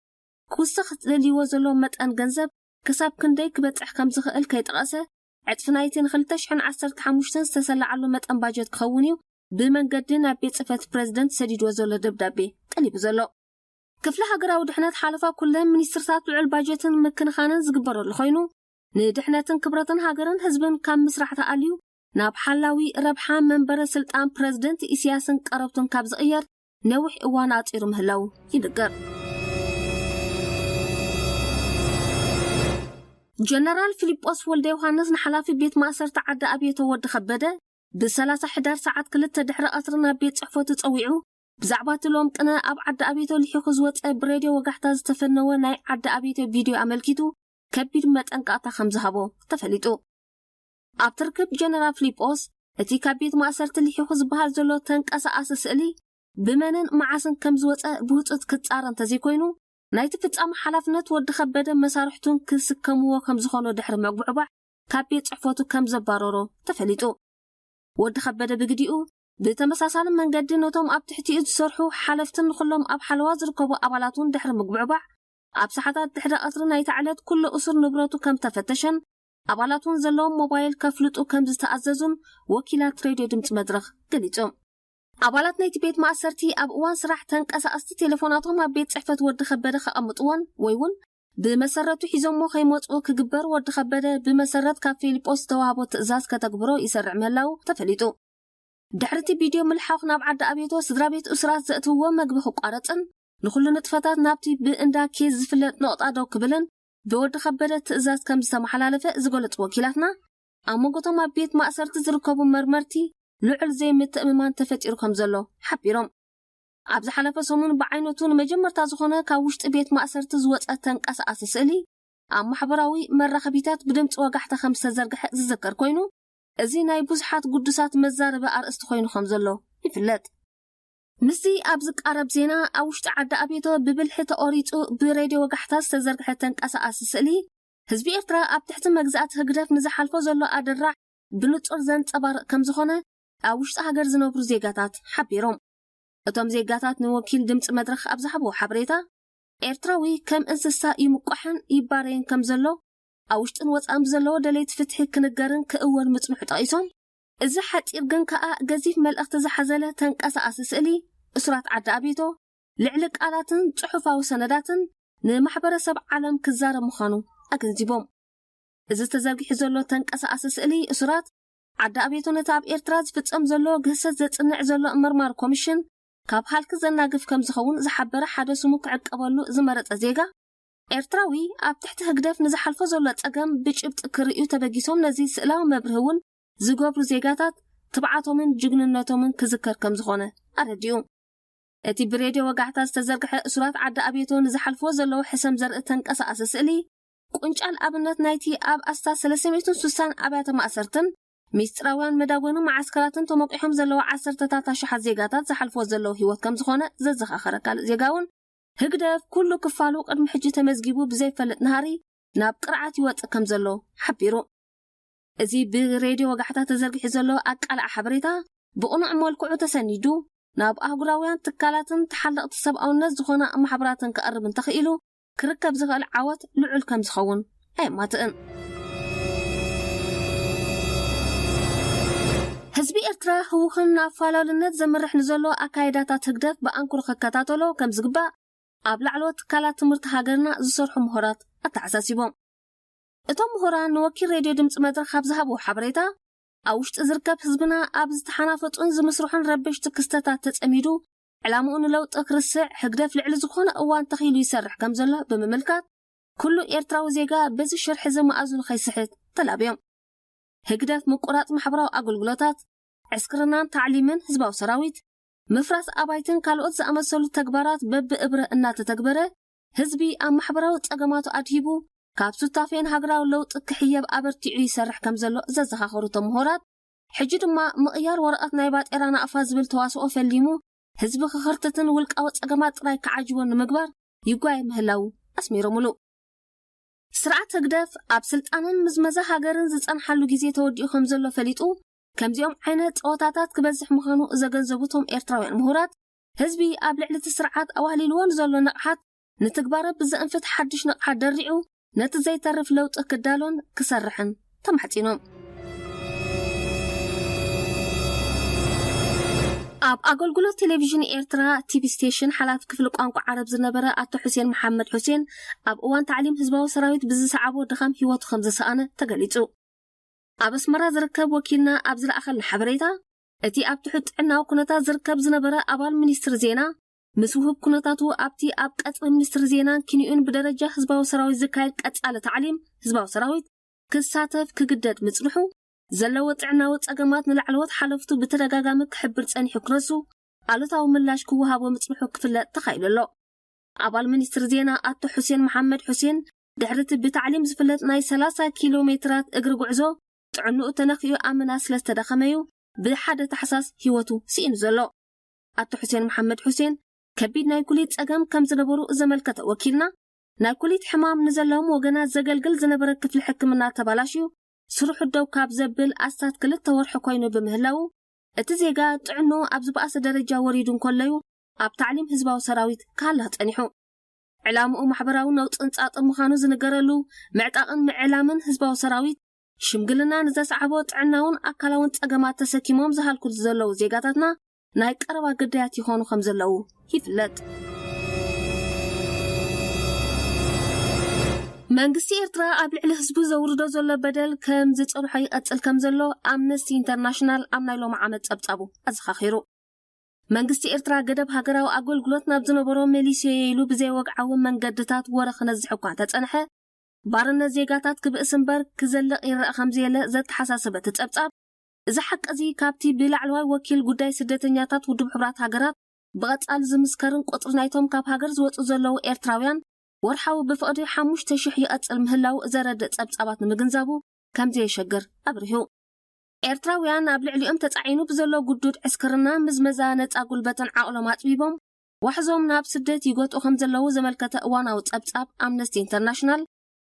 ክውሰኽ ዘልዎ ዘሎ መጠን ገንዘብ ክሳብ ክንደይ ክበጽሕ ከም ዝኽእል ከይጠቐሰ ዕጽፊ ናይቲ ን2015 ዝተሰላዓሉ መጠን ባጀት ክኸውን እዩ ብመንገዲ ናብ ቤት ጽሕፈት ፕረዚደንት ሰዲድዎ ዘሎ ደብዳቤ ጠሊቡ ዘሎ። ክፍሊ ሃገራዊ ድሕነት ሓለፋ ኩለን ሚኒስትርታት ልዑል ባጀትን ምክንኻንን ዝግበረሉ ኮይኑ፣ ንድሕነትን ክብረትን ሃገርን ህዝብን ካብ ምስራሕ ተኣልዩ ናብ ሓላዊ ረብሓ መንበረ ስልጣን ፕረዚደንት ኢሳያስን ቀረብቱን ካብ ዝቕየር ነዊሕ እዋን ኣጺሩ ምህላው ይንገር። ጀነራል ፊሊጶስ ወልደ ዮሃንስ ንሓላፊ ቤት ማእሰርቲ ዓዲ ኣብየቶ ወዲ ከበደ ብ30 ሕዳር ሰዓት ክልተ ድሕሪ ቀትሪ ናብ ቤት ጽሕፈቱ ጸዊዑ ብዛዕባ እቲ ሎም ቅነ ኣብ ዓዲ ኣብየቶ ልሒኹ ዝወጸ ብሬድዮ ወጋሕታ ዝተፈነወ ናይ ዓዲ ኣብየቶ ቪድዮ ኣመልኪቱ ከቢድ መጠንቀቕታ ከም ዝሃቦ ተፈሊጡ። ኣብ ትርክብ ጀነራል ፊሊጶስ እቲ ካብ ቤት ማእሰርቲ ልሒኹ ዝበሃል ዘሎ ተንቀሳቓሲ ስእሊ ብመንን መዓስን ከም ዝወጸ ብህጹጽ ክጻረ እንተዘይኮይኑ ናይቲ ፍጻመ ሓላፍነት ወዲ ከበደ መሳርሕቱን ክስከምዎ ከም ዝኾኑ ድሕሪ ምጉዕባዕ ካብ ቤት ጽሕፈቱ ከም ዘባረሮ ተፈሊጡ። ወዲ ከበደ ብግዲኡ ብተመሳሳሊ መንገዲ ነቶም ኣብ ትሕቲኡ ዝሰርሑ ሓለፍትን ንኹሎም ኣብ ሓለዋ ዝርከቡ ኣባላቱን ድሕሪ ምጉዕባዕ ኣብ ሰዓታት ድሕሪ ቀትሪ ናይታ ዕለት ኩሉ እሱር ንብረቱ ከም ተፈተሸን ኣባላት እውን ዘለዎም ሞባይል ከፍልጡ ከም ዝተኣዘዙን ወኪላት ሬድዮ ድምፂ መድረኽ ገሊጾም። ኣባላት ናይቲ ቤት ማእሰርቲ ኣብ እዋን ስራሕ ተንቀሳቐስቲ ቴሌፎናቶም ኣብ ቤት ጽሕፈት ወዲ ከበደ ከቐምጥዎን ወይ እውን ብመሰረቱ ሒዞሞ ከይመጽኡ ክግበር ወዲ ከበደ ብመሰረት ካብ ፊሊጶስ ዝተዋህቦ ትእዛዝ ከተግብሮ ይሰርዕ ምህላው ተፈሊጡ። ድሕሪ እቲ ቪድዮ ምልሓኽ ናብ ዓዲ ኣብየቶ ስድራ ቤት እሱራት ዘእትውዎ መግቢ ክቋረጽን ንኹሉ ንጥፈታት ናብቲ ብእንዳ ኬዝ ዝፍለጥ ነቑጣ ደው ክብልን ብወዲ ከበደ ትእዛዝ ከም ዝተመሓላለፈ ዝገለጹ ወኪላትና ኣብ መንጎቶም ኣብ ቤት ማእሰርቲ ዝርከቡ መርመርቲ ልዑል ዘይምትእምማን ተፈጢሩ ከም ዘሎ ሓቢሮም። ኣብ ዝሓለፈ ሰሙን ብዓይነቱ ንመጀመርታ ዝኾነ ካብ ውሽጢ ቤት ማእሰርቲ ዝወጸ ተንቀሳቓሲ ስእሊ ኣብ ማሕበራዊ መራኸቢታት ብድምፂ ወጋሕታ ከም ዝተዘርግሐ ዝዝከር ኮይኑ እዚ ናይ ብዙሓት ግዱሳት መዛረቢ ኣርእስቲ ኮይኑ ከም ዘሎ ይፍለጥ። ምስዚ ኣብ ዝቃረብ ዜና ኣብ ውሽጢ ዓዲ ኣብየቶ ብብልሒ ተቖሪፁ ብሬድዮ ወጋሕታ ዝተዘርግሐ ተንቀሳቓሲ ስእሊ ህዝቢ ኤርትራ ኣብ ትሕቲ መግዛእቲ ህግደፍ ንዝሓልፎ ዘሎ ኣደራዕ ብንጹር ዘንጸባርቕ ከም ዝኾነ ኣብ ውሽጢ ሃገር ዝነብሩ ዜጋታት ሓቢሮም። እቶም ዜጋታት ንወኪል ድምፂ መድረኽ ኣብ ዝሃብዎ ሓበሬታ ኤርትራዊ ከም እንስሳ ይምቋሕን ይባረይን ከም ዘሎ ኣብ ውሽጥን ወፃእን ብዘለዎ ደለይቲ ፍትሒ ክንገርን ክእወን ምጽንሑ ጠቒሶም እዚ ሓፂር ግን ከኣ ገዚፍ መልእኽቲ ዝሓዘለ ተንቀሳቓሲ ስእሊ እሱራት ዓዲ ኣብየቶ ልዕሊ ቃላትን ጽሑፋዊ ሰነዳትን ንማሕበረሰብ ዓለም ክዛረብ ምዃኑ ኣገንዚቦም። እዚ ተዘርጊሑ ዘሎ ተንቀሳቓሲ ስእሊ እሱራት ዓዲ ኣብየቶ ነቲ ኣብ ኤርትራ ዝፍጸም ዘሎ ግህሰት ዘጽንዕ ዘሎ መርማሪ ኮሚሽን ካብ ሃልኪ ዘናግፍ ከም ዝኸውን ዝሓበረ ሓደ ስሙ ክዕቀበሉ ዝመረጸ ዜጋ ኤርትራዊ ኣብ ትሕቲ ህግደፍ ንዝሓልፎ ዘሎ ጸገም ብጭብጢ ክርእዩ ተበጊሶም ነዚ ስእላዊ መብርሂ እውን ዝገብሩ ዜጋታት ትብዓቶምን ጅግንነቶምን ክዝከር ከም ዝኾነ ኣረዲኡ። እቲ ብሬድዮ ወጋሕታ ዝተዘርግሐ እሱራት ዓዲ ኣብየቶ ንዝሓልፍዎ ዘለዉ ሕሰም ዘርኢ ተንቀሳቓሲ ስእሊ ቁንጫል ኣብነት ናይቲ ኣብ ኣስታት ሰለስተ ሚእትን ስሳን ኣብያተ ማእሰርትን ሚስጥራውያን መዳጎኒ መዓስከራትን ተመቂሖም ዘለዉ ዓሰርተታት ኣሽሓት ዜጋታት ዝሓልፍዎ ዘለዉ ህይወት ከም ዝኾነ ዘዘኻኸረ ካልእ ዜጋ እውን ህግደፍ ኩሉ ክፋሉ ቅድሚ ሕጂ ተመዝጊቡ ብዘይፈልጥ ናህሪ ናብ ቅርዓት ይወጽእ ከም ዘሎ ሓቢሩ። እዚ ብሬድዮ ወጋሕታ ተዘርጊሑ ዘሎ ኣቃልዓ ሓበሬታ ብቕኑዕ መልክዑ ተሰኒዱ ናብ ኣህጉራውያን ትካላትን ተሓለቕቲ ሰብኣውነት ዝኾና ማሕበራትን ክቐርብ እንተኽኢሉ ክርከብ ዝኽእል ዓወት ልዑል ከም ዝኸውን ኣየማትእን። ህዝቢ ኤርትራ ህውኽን ናብ ፋላልነት ዘምርሕ ንዘሎ ኣካይዳታት ህግደፍ ብኣንኩሮ ክከታተሎ ከም ዝግባእ ኣብ ላዕለዎት ትካላት ትምህርቲ ሃገርና ዝሰርሑ ምሁራት ኣተሓሳሲቦም። እቶም ምሁራን ንወኪል ሬድዮ ድምፂ መድረኽ ኣብ ዝሃብዎ ሓበሬታ ኣብ ውሽጢ ዝርከብ ህዝብና ኣብ ዝተሓናፈጹን ዝምስርሑን ረበሽቲ ክስተታት ተጸሚዱ ዕላምኡ ንለውጢ ክርስዕ ህግደፍ ልዕሊ ዝኾነ እዋን ተኺሉ ይሰርሕ ከም ዘሎ ብምምልካት፣ ኩሉ ኤርትራዊ ዜጋ በዚ ሽርሒ እዚ መኣዝኑ ከይስሕት ተላብዮም። ህግደፍ ምቁራጽ ማሕበራዊ ኣገልግሎታት፣ ዕስክርናን ታዕሊምን ህዝባዊ ሰራዊት፣ ምፍራስ ኣባይትን ካልኦት ዝኣመሰሉ ተግባራት በብእብረ እናተተግበረ፣ ህዝቢ ኣብ ማሕበራዊ ጸገማቱ ኣድሂቡ ካብ ሱታፌን ሃገራዊ ለውጢ ክሕየብ ኣበርቲዑ ይሰርሕ ከም ዘሎ ዘዘኻኸሩ እቶም ምሁራት፣ ሕጂ ድማ ምቕያር ወረቐት ናይ ባጤራ ናቕፋ ዝብል ተዋስኦ ፈሊሙ ህዝቢ ክኽርትትን ውልቃዊ ጸገማት ጥራይ ክዓጅቦ ንምግባር ይጓየ ምህላዉ ኣስሚሮምሉ። ስርዓት ህግደፍ ኣብ ስልጣንን ምዝመዛ ሃገርን ዝጸንሓሉ ግዜ ተወዲኡ ከም ዘሎ ፈሊጡ፣ ከምዚኦም ዓይነት ጸወታታት ክበዝሕ ምዃኑ ዘገንዘቡ እቶም ኤርትራውያን ምሁራት፣ ህዝቢ ኣብ ልዕሊ እቲ ስርዓት ኣዋህሊልዎ ንዘሎ ንቕሓት ንትግባረ ብዘእንፍት ሓድሽ ንቕሓት ደሪዑ ነቲ ዘይተርፍ ለውጢ ክዳሎን ክሰርሕን ተማሕጺኖም። ኣብ ኣገልግሎት ቴሌቪዥን ኤርትራ ቲቪ ስቴሽን ሓላፊ ክፍሊ ቋንቋ ዓረብ ዝነበረ ኣቶ ሑሴን መሓመድ ሑሴን፣ ኣብ እዋን ታዕሊም ህዝባዊ ሰራዊት ብዝሰዓቦ ድኻም ህይወቱ ከም ዝሰኣነ ተገሊጹ። ኣብ ኣስመራ ዝርከብ ወኪልና ኣብ ዝለኣኸልና ሓበሬታ፣ እቲ ኣብ ትሑት ጥዕናዊ ኩነታት ዝርከብ ዝነበረ ኣባል ሚኒስትሪ ዜና፣ ምስ ውህብ ኩነታቱ ኣብቲ ኣብ ቀጽሪ ሚኒስትሪ ዜናን ኪንኡን ብደረጃ ህዝባዊ ሰራዊት ዝካየድ ቀጻሊ ታዕሊም ህዝባዊ ሰራዊት ክሳተፍ ክግደድ ምጽንሑ፣ ዘለዎ ጥዕናዊ ጸገማት ንላዕለዎት ሓለፍቱ ብተደጋጋሚ ክሕብር ጸኒሑ ክነሱ፣ ኣሉታዊ ምላሽ ክወሃቦ ምጽንሑ ክፍለጥ ተኻኢሉ ኣሎ። ኣባል ሚኒስትሪ ዜና ኣቶ ሑሴን መሓመድ ሑሴን፣ ድሕሪ እቲ ብታዕሊም ዝፍለጥ ናይ ሰላሳ ኪሎ ሜትራት እግሪ ጉዕዞ፣ ጥዕንኡ ተነኪኡ ኣመና ስለ ዝተዳኸመ እዩ ብሓደ ታሕሳስ ህይወቱ ስኢኑ ዘሎ። ኣቶ ሑሴን መሓመድ ሑሴን፣ ከቢድ ናይ ኩሊት ጸገም ከም ዝነበሩ ዘመልከተ ወኪልና፣ ናይ ኩሊት ሕማም ንዘለዎም ወገናት ዘገልግል ዝነበረ ክፍሊ ሕክምና ተባላሽዩ፣ ስርሑ ደው ካብ ዘብል ኣስታት ክልተ ወርሒ ኮይኑ ብምህላዉ፣ እቲ ዜጋ ጥዕንኡ ኣብ ዝበኣሰ ደረጃ ወሪዱ እንከሎዩ ኣብ ታዕሊም ህዝባዊ ሰራዊት ክሃልኽ ጸኒሑ። ዕላምኡ ማሕበራዊ ነውጽን ጻጥን ምዃኑ ዝንገረሉ፣ ምዕጣቕን ምዕላምን ህዝባዊ ሰራዊት፣ ሽምግልና ንዘስዓቦ ጥዕናውን ኣካላውን ጸገማት ተሰኪሞም ዝሃልኩ ዘለዉ ዜጋታትና ናይ ቀረባ ግዳያት ይኾኑ ከም ዘለዉ ይፍለጥ። መንግስቲ ኤርትራ ኣብ ልዕሊ ህዝቡ ዘውርዶ ዘሎ በደል ከም ዝጸንሖ ይቐጽል ከም ዘሎ ኣምነስቲ ኢንተርናሽናል ኣብ ናይ ሎሚ ዓመት ጸብጻቡ ኣዘኻኺሩ። መንግስቲ ኤርትራ ገደብ ሃገራዊ ኣገልግሎት ናብ ዝነበሮ መሊስዮ ኢሉ ብዘይወግዓዊ መንገድታት ወረ ክነዝሕ እኳ እንተጸንሐ፣ ባርነት ዜጋታት ክብእስ እምበር ክዘልቕ ይረኣ ከም ዘየለ ዘተሓሳሰበ እቲ ጸብጻብ፣ እዚ ሓቂ እዚ ካብቲ ብላዕለዋይ ወኪል ጉዳይ ስደተኛታት ውድብ ሕቡራት ሃገራት ብቐጻሊ ዝምስከርን ቁጽሪ ናይቶም ካብ ሃገር ዝወጹ ዘለዉ ኤርትራውያን ወርሓዊ ብፍቕዲ ሓሙሽተ ሽሕ ይቐጽል ምህላዉ ዘረድእ ጸብጻባት ንምግንዛቡ ከም ዘየሸግር ኣብሪሁ። ኤርትራውያን ኣብ ልዕሊኦም ተጻዒኑ ብዘሎ ግዱድ ዕስክርና፣ ምዝመዛ ነጻ ጉልበትን ዓቕሎም ኣጽቢቦም ዋሕዞም ናብ ስደት ይጎትኡ ከም ዘለዉ ዘመልከተ እዋናዊ ጸብጻብ ኣምነስቲ ኢንተርናሽናል፣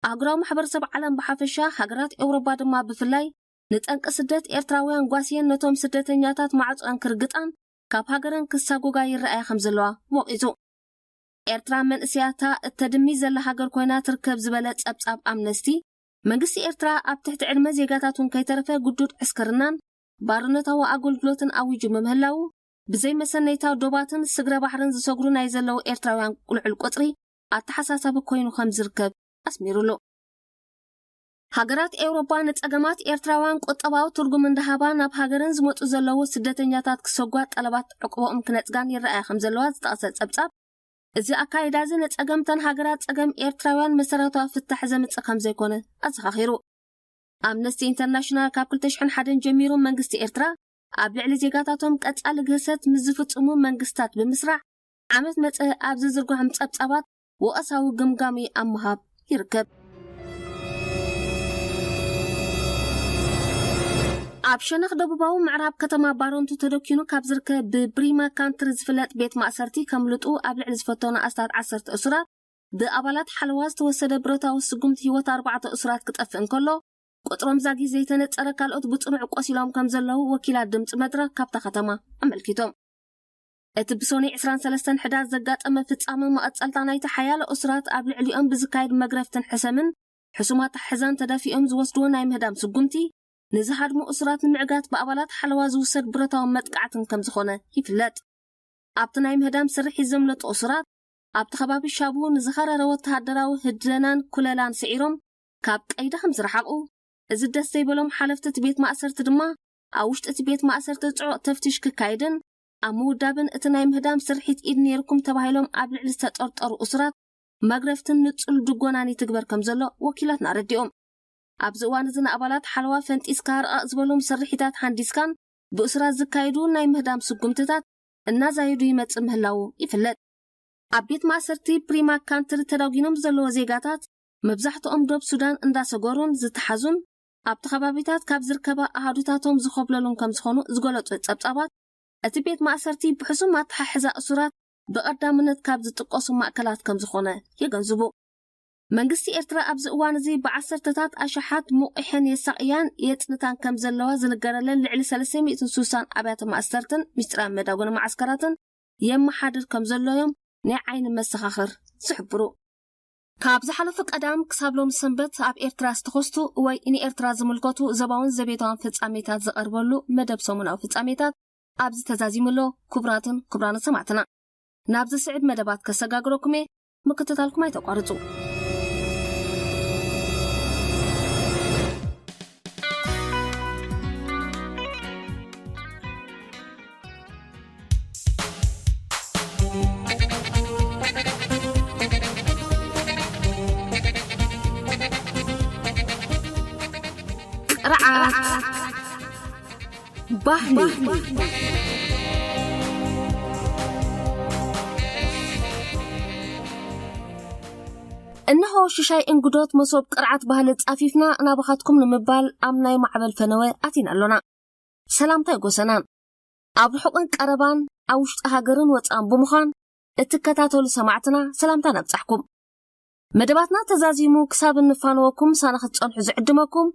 ኣህጉራዊ ማሕበረሰብ ዓለም ብሓፈሻ፣ ሃገራት ኤውሮጳ ድማ ብፍላይ፣ ንጠንቂ ስደት ኤርትራውያን ጓስየን ነቶም ስደተኛታት ማዕጾኣን ክርግጣን ካብ ሃገረን ክሳጎጋ ይረኣያ ከም ዘለዋ ወቒሱ። ኤርትራ መንእሰያታ እተድሚ ዘላ ሃገር ኮይና ትርከብ ዝበለ ጸብጻብ ኣምነስቲ፣ መንግስቲ ኤርትራ ኣብ ትሕቲ ዕድመ ዜጋታት እውን ከይተረፈ ግዱድ ዕስክርናን ባርነታዊ ኣገልግሎትን ኣዊጁ ብምህላዉ፣ ብዘይ መሰነይታ ዶባትን ስግረ ባሕርን ዝሰግሩ ናይ ዘለዉ ኤርትራውያን ልዑል ቁጽሪ ኣተሓሳሳቢ ኮይኑ ከም ዝርከብ ኣስሚሩሉ። ሃገራት ኤውሮጳ ንጸገማት ኤርትራውያን ቁጠባዊ ትርጉም እንዳሃባ ናብ ሃገረን ዝመጹ ዘለዉ ስደተኛታት ክሰጓ ጠለባት ዕቁቦኦም ክነጽጋን ይረኣያ ከም ዘለዋ ዝጠቐሰ ጸብጻብ፣ እዚ ኣካይዳ እዚ ንጸገምተን ሃገራት ጸገም ኤርትራውያን መሰረታዊ ፍታሕ ዘምጽእ ከም ዘይኮነ ኣዘኻኺሩ። ኣምነስቲ ኢንተርናሽናል ካብ ክልተ ሽሕን ሓደን ጀሚሩ መንግስቲ ኤርትራ ኣብ ልዕሊ ዜጋታቶም ቀጻሊ ግህሰት ምስ ዝፍጽሙ መንግስታት ብምስራዕ ዓመት መጸ ኣብ ዝዝርግሖም ጸብጻባት ወቐሳዊ ግምጋሚ ኣብ ምሃብ ይርከብ። ኣብ ሸነኽ ደቡባዊ ምዕራብ ከተማ ባረንቱ ተደኪኑ ካብ ዝርከብ ብብሪማ ካንትሪ ዝፍለጥ ቤት ማእሰርቲ ከምልጡ ኣብ ልዕሊ ዝፈተኑ ኣስታት ዓሰርተ እሱራት ብኣባላት ሓለዋ ዝተወሰደ ብረታዊ ስጉምቲ ህይወት ኣርባዕተ እሱራት ክጠፍእ እንከሎ፣ ቁጽሮም ዛጊት ዘይተነጸረ ካልኦት ብጽኑዕ ቆሲሎም ከም ዘለዉ ወኪላት ድምጺ መድረኽ ካብታ ከተማ ኣመልኪቶም። እቲ ብሶኒ ዕስራን ሰለስተን ሕዳር ዘጋጠመ ፍጻመ መቐጸልታ ናይቲ ሓያሎ እሱራት ኣብ ልዕሊኦም ብዝካየድ መግረፍትን ሕሰምን ሕሱማት ኣሕዛን ተዳፊኦም ዝወስድዎ ናይ ምህዳም ስጉምቲ፣ ንዝሃድሙ እሱራት ንምዕጋት ብኣባላት ሓለዋ ዝውሰድ ብረታዊ መጥቃዕትን ከም ዝኾነ ይፍለጥ። ኣብቲ ናይ ምህዳም ስርሒት ዘምለጡ እሱራት፣ ኣብቲ ከባቢ ሻቡ ንዝኸረረ ወተሃደራዊ ህደናን ኩለላን ስዒሮም ካብ ቀይዲ ከም ዝረሓቑ፣ እዚ ደስ ዘይበሎም ሓለፍቲ እቲ ቤት ማእሰርቲ ድማ ኣብ ውሽጢ እቲ ቤት ማእሰርቲ ጽዑቕ ተፍትሽ ክካየድን ኣብ ምውዳብን እቲ ናይ ምህዳም ስርሒት ኢድ ነይርኩም ተባሂሎም ኣብ ልዕሊ ዝተጠርጠሩ እሱራት መግረፍትን ንጹል ድጎናን ይትግበር ከም ዘሎ ወኪላትና ኣረዲኦም። ኣብዚ እዋን እዚ ንኣባላት ሓለዋ ፈንጢስካ ርቓቕ ዝበሎም ስርሒታት ሃንዲስካን ብእሱራት ዝካየዱ ናይ ምህዳም ስጉምትታት እናዛየዱ ይመጽእ ምህላዉ ይፍለጥ። ኣብ ቤት ማእሰርቲ ፕሪማ ካንትሪ ተዳጒኖም ዘለዉ ዜጋታት መብዛሕትኦም ዶብ ሱዳን እንዳሰገሩን ዝተሓዙን ኣብቲ ከባቢታት ካብ ዝርከባ ኣሃዱታቶም ዝኾብለሉን ከም ዝኾኑ ዝገለጹ ጸብጻባት፣ እቲ ቤት ማእሰርቲ ብሕሱም ኣተሓሕዛ እሱራት ብቐዳምነት ካብ ዝጥቀሱ ማእከላት ከም ዝኾነ የገንዝቡ። መንግስቲ ኤርትራ ኣብዚ እዋን እዚ ብዓሰርተታት ኣሽሓት ሙቒሐን የሳቕያን የጽንታን ከም ዘለዋ ዝንገረለን ልዕሊ ሰለስተ ሚእትን ስሳን ኣብያተ ማእሰርትን ምስጢራዊ መዳጎኒ መዓስከራትን የመሓድር ከም ዘሎዮም ናይ ዓይኒ መሰኻኽር ዝሕብሩ። ካብ ዝሓለፈ ቀዳም ክሳብ ሎም ሰንበት ኣብ ኤርትራ ዝተኸስቱ ወይ ንኤርትራ ዝምልከቱ ዘባውን ዘቤታውን ፍጻሜታት ዝቐርበሉ መደብ ሰሙናዊ ፍጻሜታት ኣብዚ ተዛዚሙ ኣሎ። ክቡራትን ክቡራን ሰማዕትና፣ ናብ ዝስዕብ መደባት ከሰጋግረኩም እየ። ምክትታልኩም ኣይተቋርጹ። ቅርዓት ባህሊ። እነሆ ሽሻይ እንግዶት መሶብ ቅርዓት ባህሊ ጻፊፍና ናባኻትኩም ንምባል ኣብ ናይ ማዕበል ፈነወ ኣቲና ኣሎና። ሰላምታ ይጎሰናን ኣብ ርሑቕን ቀረባን ኣብ ውሽጢ ሃገርን ወጻእን ብምዃን እትከታተሉ ሰማዕትና ሰላምታ ነብጻሕኩም። መደባትና ተዛዚሙ ክሳብ እንፋነወኩም ሳና ክትጸንሑ ዝዕድመኩም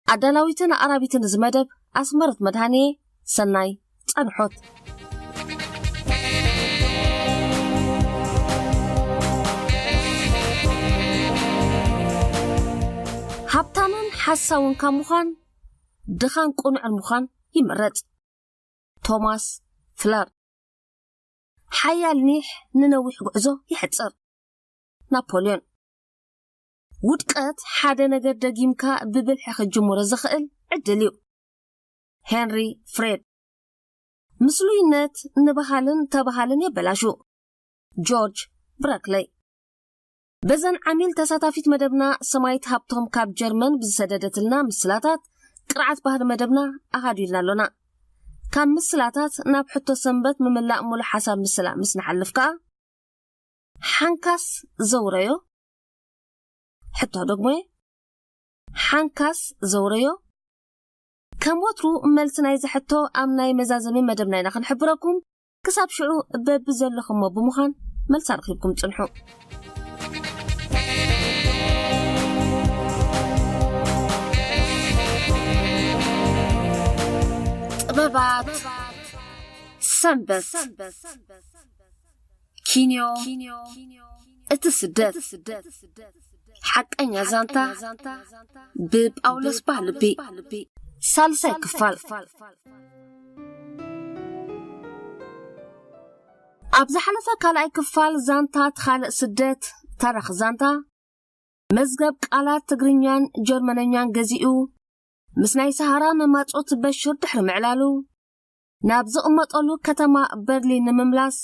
ኣዳላዊትን ኣራቢትን እዚ መደብ ኣስመረት መድሃኔ። ሰናይ ጸንሖት። ሃብታምን ሓሳውን ካብ ምዃን ድኻን ቁኑዕን ምዃን ይምረጽ። ቶማስ ፍለር። ሓያል ኒሕ ንነዊሕ ጉዕዞ የሕጽር። ናፖልዮን። ውድቀት ሓደ ነገር ደጊምካ ብብልሒ ክትጅምሮ ዘኽእል ዕድል እዩ። ሄንሪ ፍሬድ። ምስሉይነት ንባህልን ተባህልን የበላሹ። ጆርጅ ብረክለይ። በዘን ዓሚል ተሳታፊት መደብና ሰማይት ሃብቶም ካብ ጀርመን ብዝሰደደትልና ምስላታት ቅርዓት ባህሊ መደብና ኣሃዱ ኢልና ኣሎና። ካብ ምስላታት ናብ ሕቶ ሰንበት ምምላእ ሙሉ ሓሳብ ምስላ ምስ ንሓልፍ ከኣ፣ ሓንካስ ዘውረዮ? ሕቶ ደግሞ እየ። ሓንካስ ዘውረዮ? ከም ወትሩ መልሲ ናይዚ ሕቶ ኣብ ናይ መዛዘሚ መደብና ኢና ክንሕብረኩም። ክሳብ ሽዑ በብዘለኹሞ ብምዃን መልሲ ኣረኺብኩም ጽንሑ። ጥበባት ሰንበት። ኪንዮ እቲ ስደት። ሓቀኛ ዛንታ ብጳውሎስ ባህልቢ። ሳልሳይ ክፋል። ኣብ ዝሓለፈ ካልኣይ ክፋል ዛንታ እቲ ካልእ ስደት ተረኽ ዛንታ መዝገብ ቃላት ትግርኛን ጀርመነኛን ገዚኡ ምስ ናይ ሰሃራ መማጾት በሽር ድሕሪ ምዕላሉ፣ ናብ ዝቕመጠሉ ከተማ በርሊን ንምምላስ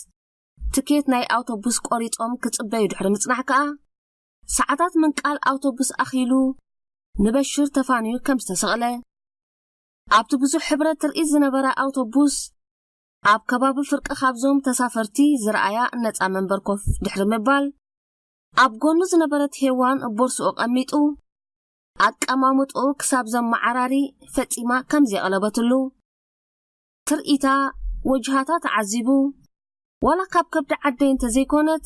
ትኬት ናይ ኣውቶቡስ ቆሪጾም ክጽበዩ ድሕሪ ምጽናሕ ከኣ፣ ሰዓታት ምንቃል ኣውቶቡስ ኣኺሉ ንበሽር ተፋንዩ ከም ዝተሰቕለ፣ ኣብቲ ብዙሕ ሕብረት ትርኢት ዝነበረ ኣውቶቡስ ኣብ ከባቢ ፍርቂ ካብዞም ተሳፈርቲ ዝረኣያ ነጻ መንበር ኮፍ ድሕሪ ምባል፣ ኣብ ጎኑ ዝነበረት ሄዋን ቦርስኡ ቀሚጡ፣ ኣቀማምጥኡ ክሳብ ዘመዓራሪ ፈጺማ ከም ዘየቕለበትሉ፣ ትርኢታ ወጅሃታ ተዓዚቡ፣ ዋላ ካብ ከብዲ ዓደይ እንተዘይኮነት፣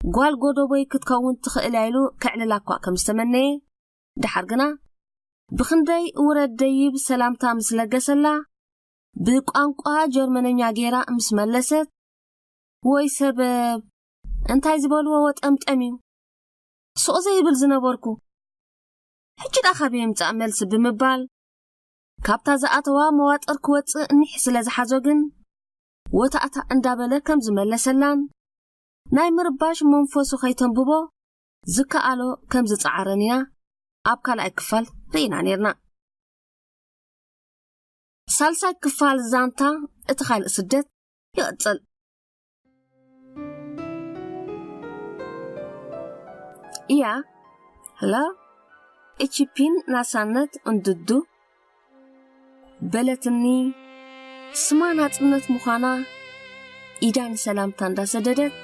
ጓል ጎደቦይ ክትከውን ትኽእል እያ ኢሉ ከዕልላ እኳ ከም ዝተመነየ፣ ደሓር ግና፣ ብኽንደይ ውረድ ደይብ ሰላምታ ምስ ለገሰላ፣ ብቋንቋ ጀርመነኛ ጌራ ምስ መለሰት፣ "ወይ ሰበብ፣ እንታይ ዝበልዎ ወጠምጠም እዩ? ሱቕ ዘይብል ዝነበርኩ፣ ሕጂ ደኣ ካበይ የምጻእ መልሲ?" ብምባል፣ ካብታ ዝኣተዋ መዋጥር ክወጽእ ኒሕ ስለ ዝሓዞ ግን፣ ወታእታ እንዳበለ ከም ዝመለሰላን፣ ናይ ምርባሽ መንፈሱ ከይተንብቦ ዝከኣሎ ከም ዝጸዓረን ኢና ኣብ ካልኣይ ክፋል ርኢና ኔርና። ሳልሳይ ክፋል ዛንታ፣ እቲ ካልእ ስደት ይቕጽል። እያ፣ ሄሎ፣ ኤችፒን ናሳነት እንድዱ በለትኒ። ስማ ናጽነት ምዃና ኢዳ ንሰላምታ እንዳሰደደት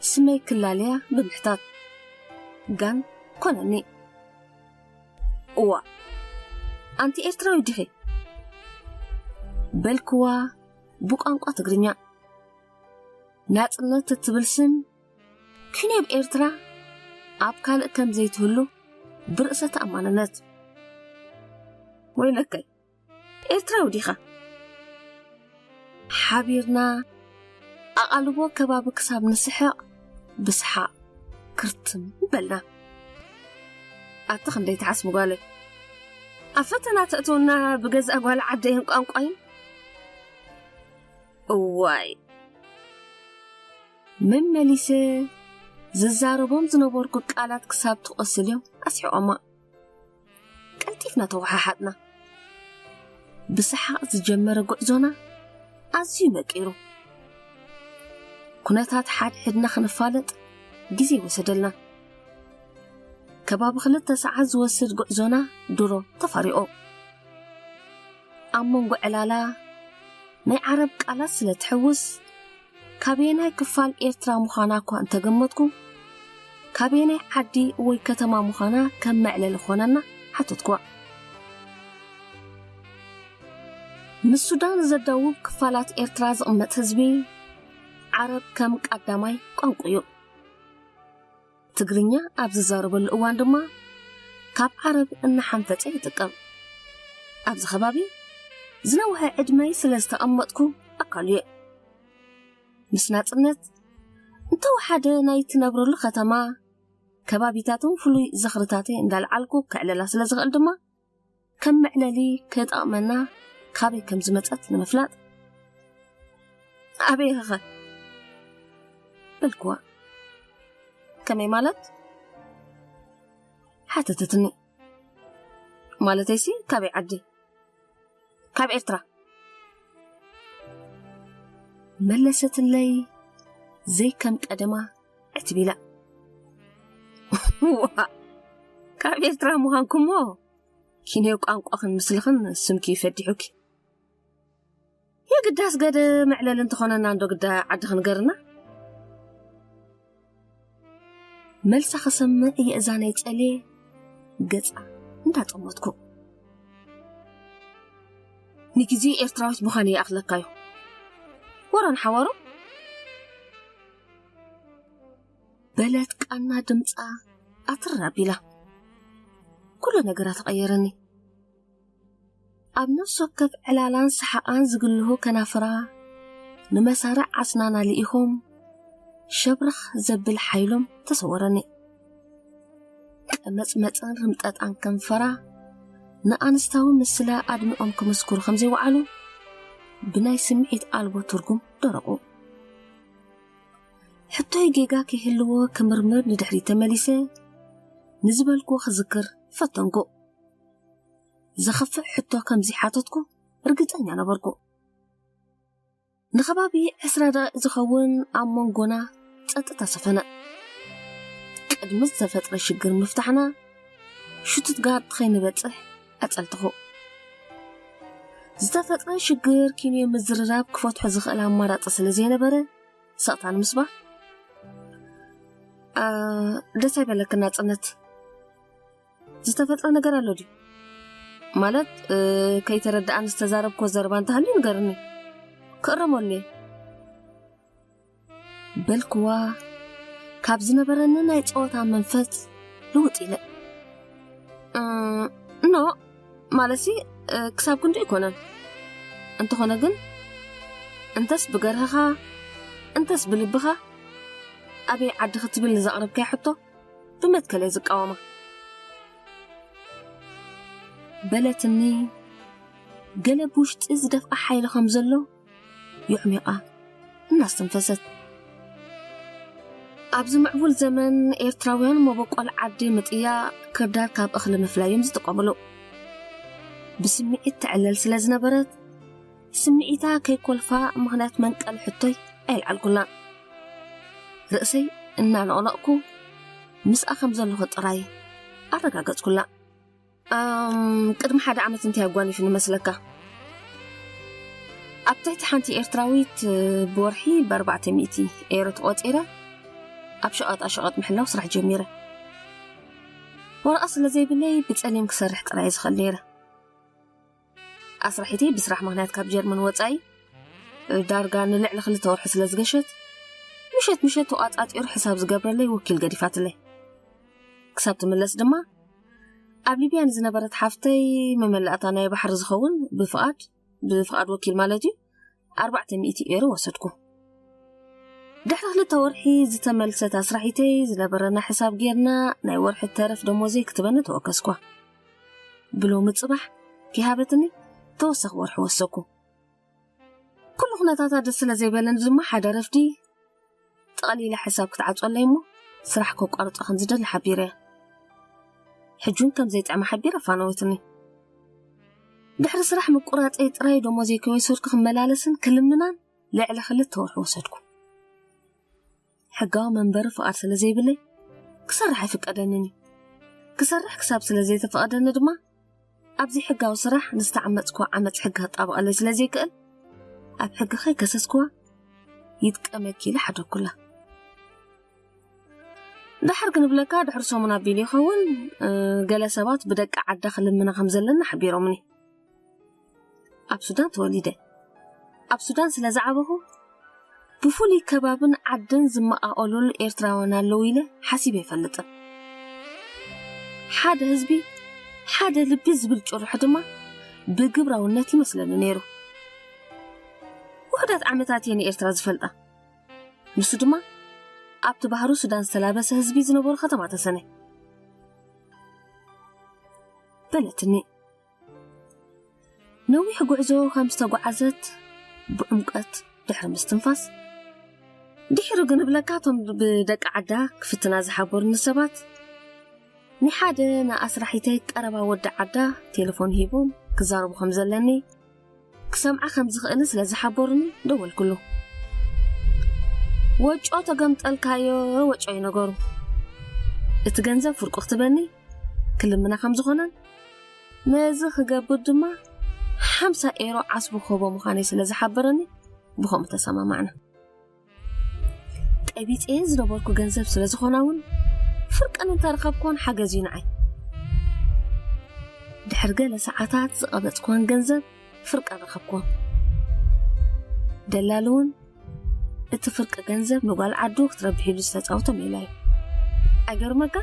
ስመይ ክላለያ ብምሕታት ጋን ኮነኒ። እዋ፣ ኣንቲ ኤርትራዊ ዲኺ? በልክዋ ብቋንቋ ትግርኛ። ናጽነት እትብል ስም ኪንዮብ ኤርትራ ኣብ ካልእ ከም ዘይትህሉ ብርእሰ ተኣማንነት። ወይለከይ፣ ኤርትራዊ ዲኻ? ሓቢርና ኣቓልቦ ከባቢ ክሳብ ንስሕቕ ብስሓቕ ክርትም በልና። ኣቲ ክንደይ ትሓስሚ ጓለይ፣ ኣብ ፈተና ተእትውና ብገዛእ ጓል ዓደይን ቋንቋይን። እዋይ፣ መመሊሰ ዝዛረቦም ዝነበርኩ ቃላት ክሳብ ትቆስልዮም ኣስሒቖማ። ቀልጢፍና ተወሓሓጥና። ብሰሓቕ ዝጀመረ ጉዕዞና ኣዝዩ መቂሩ። ኩነታት ሓድሕድና ክንፋለጥ ግዜ ወሰደልና። ከባቢ ክልተ ሰዓት ዝወስድ ጉዕዞና ድሮ ተፋሪቑ። ኣብ መንጎ ዕላላ ናይ ዓረብ ቃላት ስለ ትሕውስ፣ ካበየናይ ክፋል ኤርትራ ምዃና እኳ እንተገመትኩ፣ ካበየናይ ዓዲ ወይ ከተማ ምዃና ከም መዕለሊ ክኾነና ሓተትኩዋ። ምስ ሱዳን ዘዳውብ ክፋላት ኤርትራ ዝቕመጥ ህዝቢ፣ ዓረብ ከም ቀዳማይ ቋንቋኡ። ትግርኛ ኣብ ዝዛረበሉ እዋን ድማ ካብ ዓረብ እናሓንፈጸ ይጥቀም። ኣብዚ ከባቢ ዝነውሐ ዕድመይ ስለ ዝተቐመጥኩ ኣካሉ'የ። ምስ ናጽነት እንተወሓደ ናይ ትነብረሉ ከተማ፣ ከባቢታትን ፍሉይ ዝኽርታተይ እንዳልዓልኩ ከዕለላ ስለ ዝኽእል ድማ፣ ከም መዕለሊ ክጠቕመና ካበይ ከም ዝመጸት ንምፍላጥ። ኣበይ ኢኺኸ? በልክዋ። ከመይ ማለት? ሓተተትኒ። ማለተይሲ ካበይ ዓዲ? ካብ ኤርትራ። መለሰትለይ ዘይከም ቀደማ ዕትብ ኢላ። ዋ፣ ካብ ኤርትራ ምዃንኩሞ ኪንዮ ቋንቋኽን ምስልኽን ስምኪ ፈዲሑኪ። የግዳስ ገደ መዕለሊ እንተኾነና እንዶ ግዳ ዓድኺ ንገርና። መልሳ ክሰምዕ የእዛነይ ጸልየ ገጻ እንዳጠመትኩ። ንግዜ ኤርትራዊት ምዃን ይኣኽለካዩ። ወረን ሓዋሩ በለት ቃና ድምጻ ኣትር ኣቢላ። ኩሉ ነገራ ተቐየረኒ። ኣብ ነፍሲ ወከፍ ዕላላን ሰሓቓን ዝግልሁ ከናፍራ ንመሳርዕ ዓስናና ልኢኾም ሸብረኽ ዘብል ሓይሎም ተሰወረኒ። ቀመጽመጽን ርምጠጣን ከንፈራ ንኣንስታዊ ምስላ ኣድሚቖም ክምስክሩ ከም ዘይወዓሉ ብናይ ስምዒት ኣልቦ ትርጉም ደረቑ። ሕቶይ ጌጋ ከይህልዎ ክምርምር ንድሕሪት ተመሊሰ ንዝበልኩዎ ክዝክር ፈተንኩ። ዘኽፍእ ሕቶ ከም ዘይሓተትኩ ርግጸኛ ነበርኩ። ንኸባቢ ዕስራ ደቂቕ ዝኸውን ኣብ መንጎና ጸጥታ ሰፈነ። ቅድሚ ዝተፈጥረ ሽግር ምፍታሕና ሽቱትጋርት ከይንበጽሕ ኣጸልተኹ። ዝተፈጥረ ሽግር ኪንዮ ምዝርራብ ክፈትሖ ዝኽእል ኣማራጺ ስለ ዘይነበረ፣ ስቕታ ንምስባር፣ "ኣ፣ ደስ ኣይበለክን ናጽነት? ዝተፈጥረ ነገር ኣሎ ድዩ? ማለት፣ እ፣ ከይተረድኣኒ ዝተዛረብኮ ዘረባ እንተሃልዩ ንገርኒ። ክእረመሉ እየ." በልክዋ፣ ካብ ዝነበረኒ ናይ ጸወታ መንፈስ ልውጥ ኢለ። "እ፣ ኖ፣ ማለትሲ፣ እ፣ ክሳብ ክንዲ ኣይኮነን። እንተኾነ ግን፣ እንተስ ብገርህኻ፣ እንተስ ብልብኻ፣ ኣበይ ዓዲ ክትብል ንዘቕረብካያ ሕቶ ብመትከል እየ ዝቃወማ." በለትኒ፣ ገለ ብውሽጢ ዝደፍኣ ሓይሊ ከም ዘሎ የዕሚቓ እናስተንፈሰት። ኣብዚ ምዕቡል ዘመን ኤርትራውያን መበቆል ዓዲ ምጥያቕ ክርዳድ ካብ እኽሊ ምፍላይ እዮም ዝጥቀምሉ። ብስምዒት ትዕለል ስለ ዝነበረት፣ ስምዒታ ከይኮልፋ ምኽንያት መንቀሊ ሕቶይ ኣየልዓልኩላን። ርእሰይ እናነቕነቕኩ ምስኣ ከም ዘለኹ ጥራይ ኣረጋገጽኩላ። ኣም፣ ቅድሚ ሓደ ዓመት እንታይ ኣጓኒፉ ንመስለካ? ኣብ ትሕቲ ሓንቲ ኤርትራዊት ብወርሒ ብ400 ኤሮ ተቖጺረ ኣብ ሸቐጣ ሸቐጥ ምሕላው ስራሕ ጀሚረ። ወረቐት ስለ ዘይብለይ ብጸሊም ክሰርሕ ጥራይ ዝኽእል ነይረ። ኣስራሒተይ ብስራሕ ምኽንያት ካብ ጀርመን ወጻኢ ዳርጋ ንልዕሊ ክልተ ወርሒ ስለ ዝገሸት፣ ምሸት ምሸት ተቋጻጺሩ ሕሳብ ዝገብረለይ ወኪል ገዲፋትለይ። ክሳብ ትምለስ ድማ ኣብ ሊብያ ንዝነበረት ሓፍተይ መመላእታ ናይ ባሕሪ ዝኸውን ብፍቓድ፣ ብፍቓድ ወኪል ማለት እዩ፣ 400 ኤሮ ወሰድኩ። ድሕሪ ክልተ ወርሒ ዝተመልሰት ኣስራሒተይ ዝነበረና ሕሳብ ጌርና ናይ ወርሒ ተረፍ ደሞዘይ ክትበኒ ተወከስኳ። ብሎሚ ጽባሕ ከይሃበትኒ ተወሳኺ ወርሒ ወሰኩ። ኩሉ ኩነታታ ደስ ስለ ዘይበለኒ ድማ ሓደ ረፍዲ ጠቕሊላ ሕሳብ ክትዓጽወለይ እሞ ስራሕ ከቋርጾ ከም ዝደሊ ሓቢረ። ሕጂ እውን ከም ዘይጥዕማ ሓቢረ ኣፋነወትኒ። ድሕሪ ስራሕ ምቁራጸይ ጥራይ ደሞዘይ ከይወሰድኩ ክመላለስን ክልምናን ልዕሊ ክልተ ወርሒ ወሰድኩ። ሕጋዊ መንበሪ ፍቓድ ስለ ዘይብለይ ክሰርሕ ኣይፍቀደንን እዩ። ክሰርሕ ክሳብ ስለ ዘይተፈቐደኒ ድማ ኣብዚ ሕጋዊ ስራሕ ንዝተዓመጽኩ ዓመጽ ሕጊ ክጣበቐለይ ስለ ዘይክእል ኣብ ሕጊ ከይከሰስኩዋ ይጥቀመኪ ኢለ ሓደኩላ። ድሕር ክንብለካ ድሕሪ ሰሙን ኣቢሉ ይኸውን፣ እ፣ ገለ ሰባት ብደቂ ዓዳ ክልምና ከም ዘለና ሓቢሮምኒ። ኣብ ሱዳን ተወሊደ። ኣብ ሱዳን ስለ ዝዓበኹ ብፍሉይ ከባብን ዓድን ዝመቓቐሉሉ ኤርትራውያን ኣለዉ ኢለ ሓሲበ ኣይፈልጥን። ሓደ ህዝቢ፣ ሓደ ልቢ ዝብል ጭርሖ ድማ ብግብራውነት ይመስለኒ ነይሩ። ውሑዳት ዓመታት እየ ንኤርትራ ዝፈልጣ። ንሱ ድማ ኣብቲ ባህሩ ሱዳን ዝተላበሰ ህዝቢ ዝነበሩ ከተማ ተሰነ። በለትኒ። ነዊሕ ጉዕዞ ከም ዝተጓዓዘት ብዕምቀት ድሕሪ ምስትንፋስ፣ ድሕሪ ግን እብለካ እቶም ብደቂ ዓዳ ክፍትና ዝሓበሩኒ ሰባት፣ ንሓደ ንኣስራሒተይ ቀረባ ወዲ ዓዳ ቴሌፎን ሂቦም ክዛረቡ ከም ዘለኒ ክሰምዓ ከም ዝኽእልን ስለ ዝሓበሩኒ ደወልኩሉ። ወጮ ተገምጠልካዮ ወጮ እዩ ነገሩ። እቲ ገንዘብ ፍርቁ ክትበኒ ክልምና ከም ዝኾነን ነዚ ክገብር ድማ ሓምሳ ኤሮ ዓስቡ ክህቦ ምዃነይ ስለ ዝሓበረኒ ብኸምኡ ተሰማማዕና። ቀቢጸ ዝነበርኩ ገንዘብ ስለ ዝኾና እውን ፍርቀን እንተረኸብኩን ሓገዝ እዩ ንዓይ። ድሕሪ ገለ ሰዓታት ዝቐበጽኩወን ገንዘብ ፍርቀን ረኸብኩወን። ደላሊ እውን እቲ ፍርቂ ገንዘብ ንጓል ዓዱ ክትረብሕ ኢሉ ዝተጻወቶ ሜላ እዩ። ኣይገርመካ?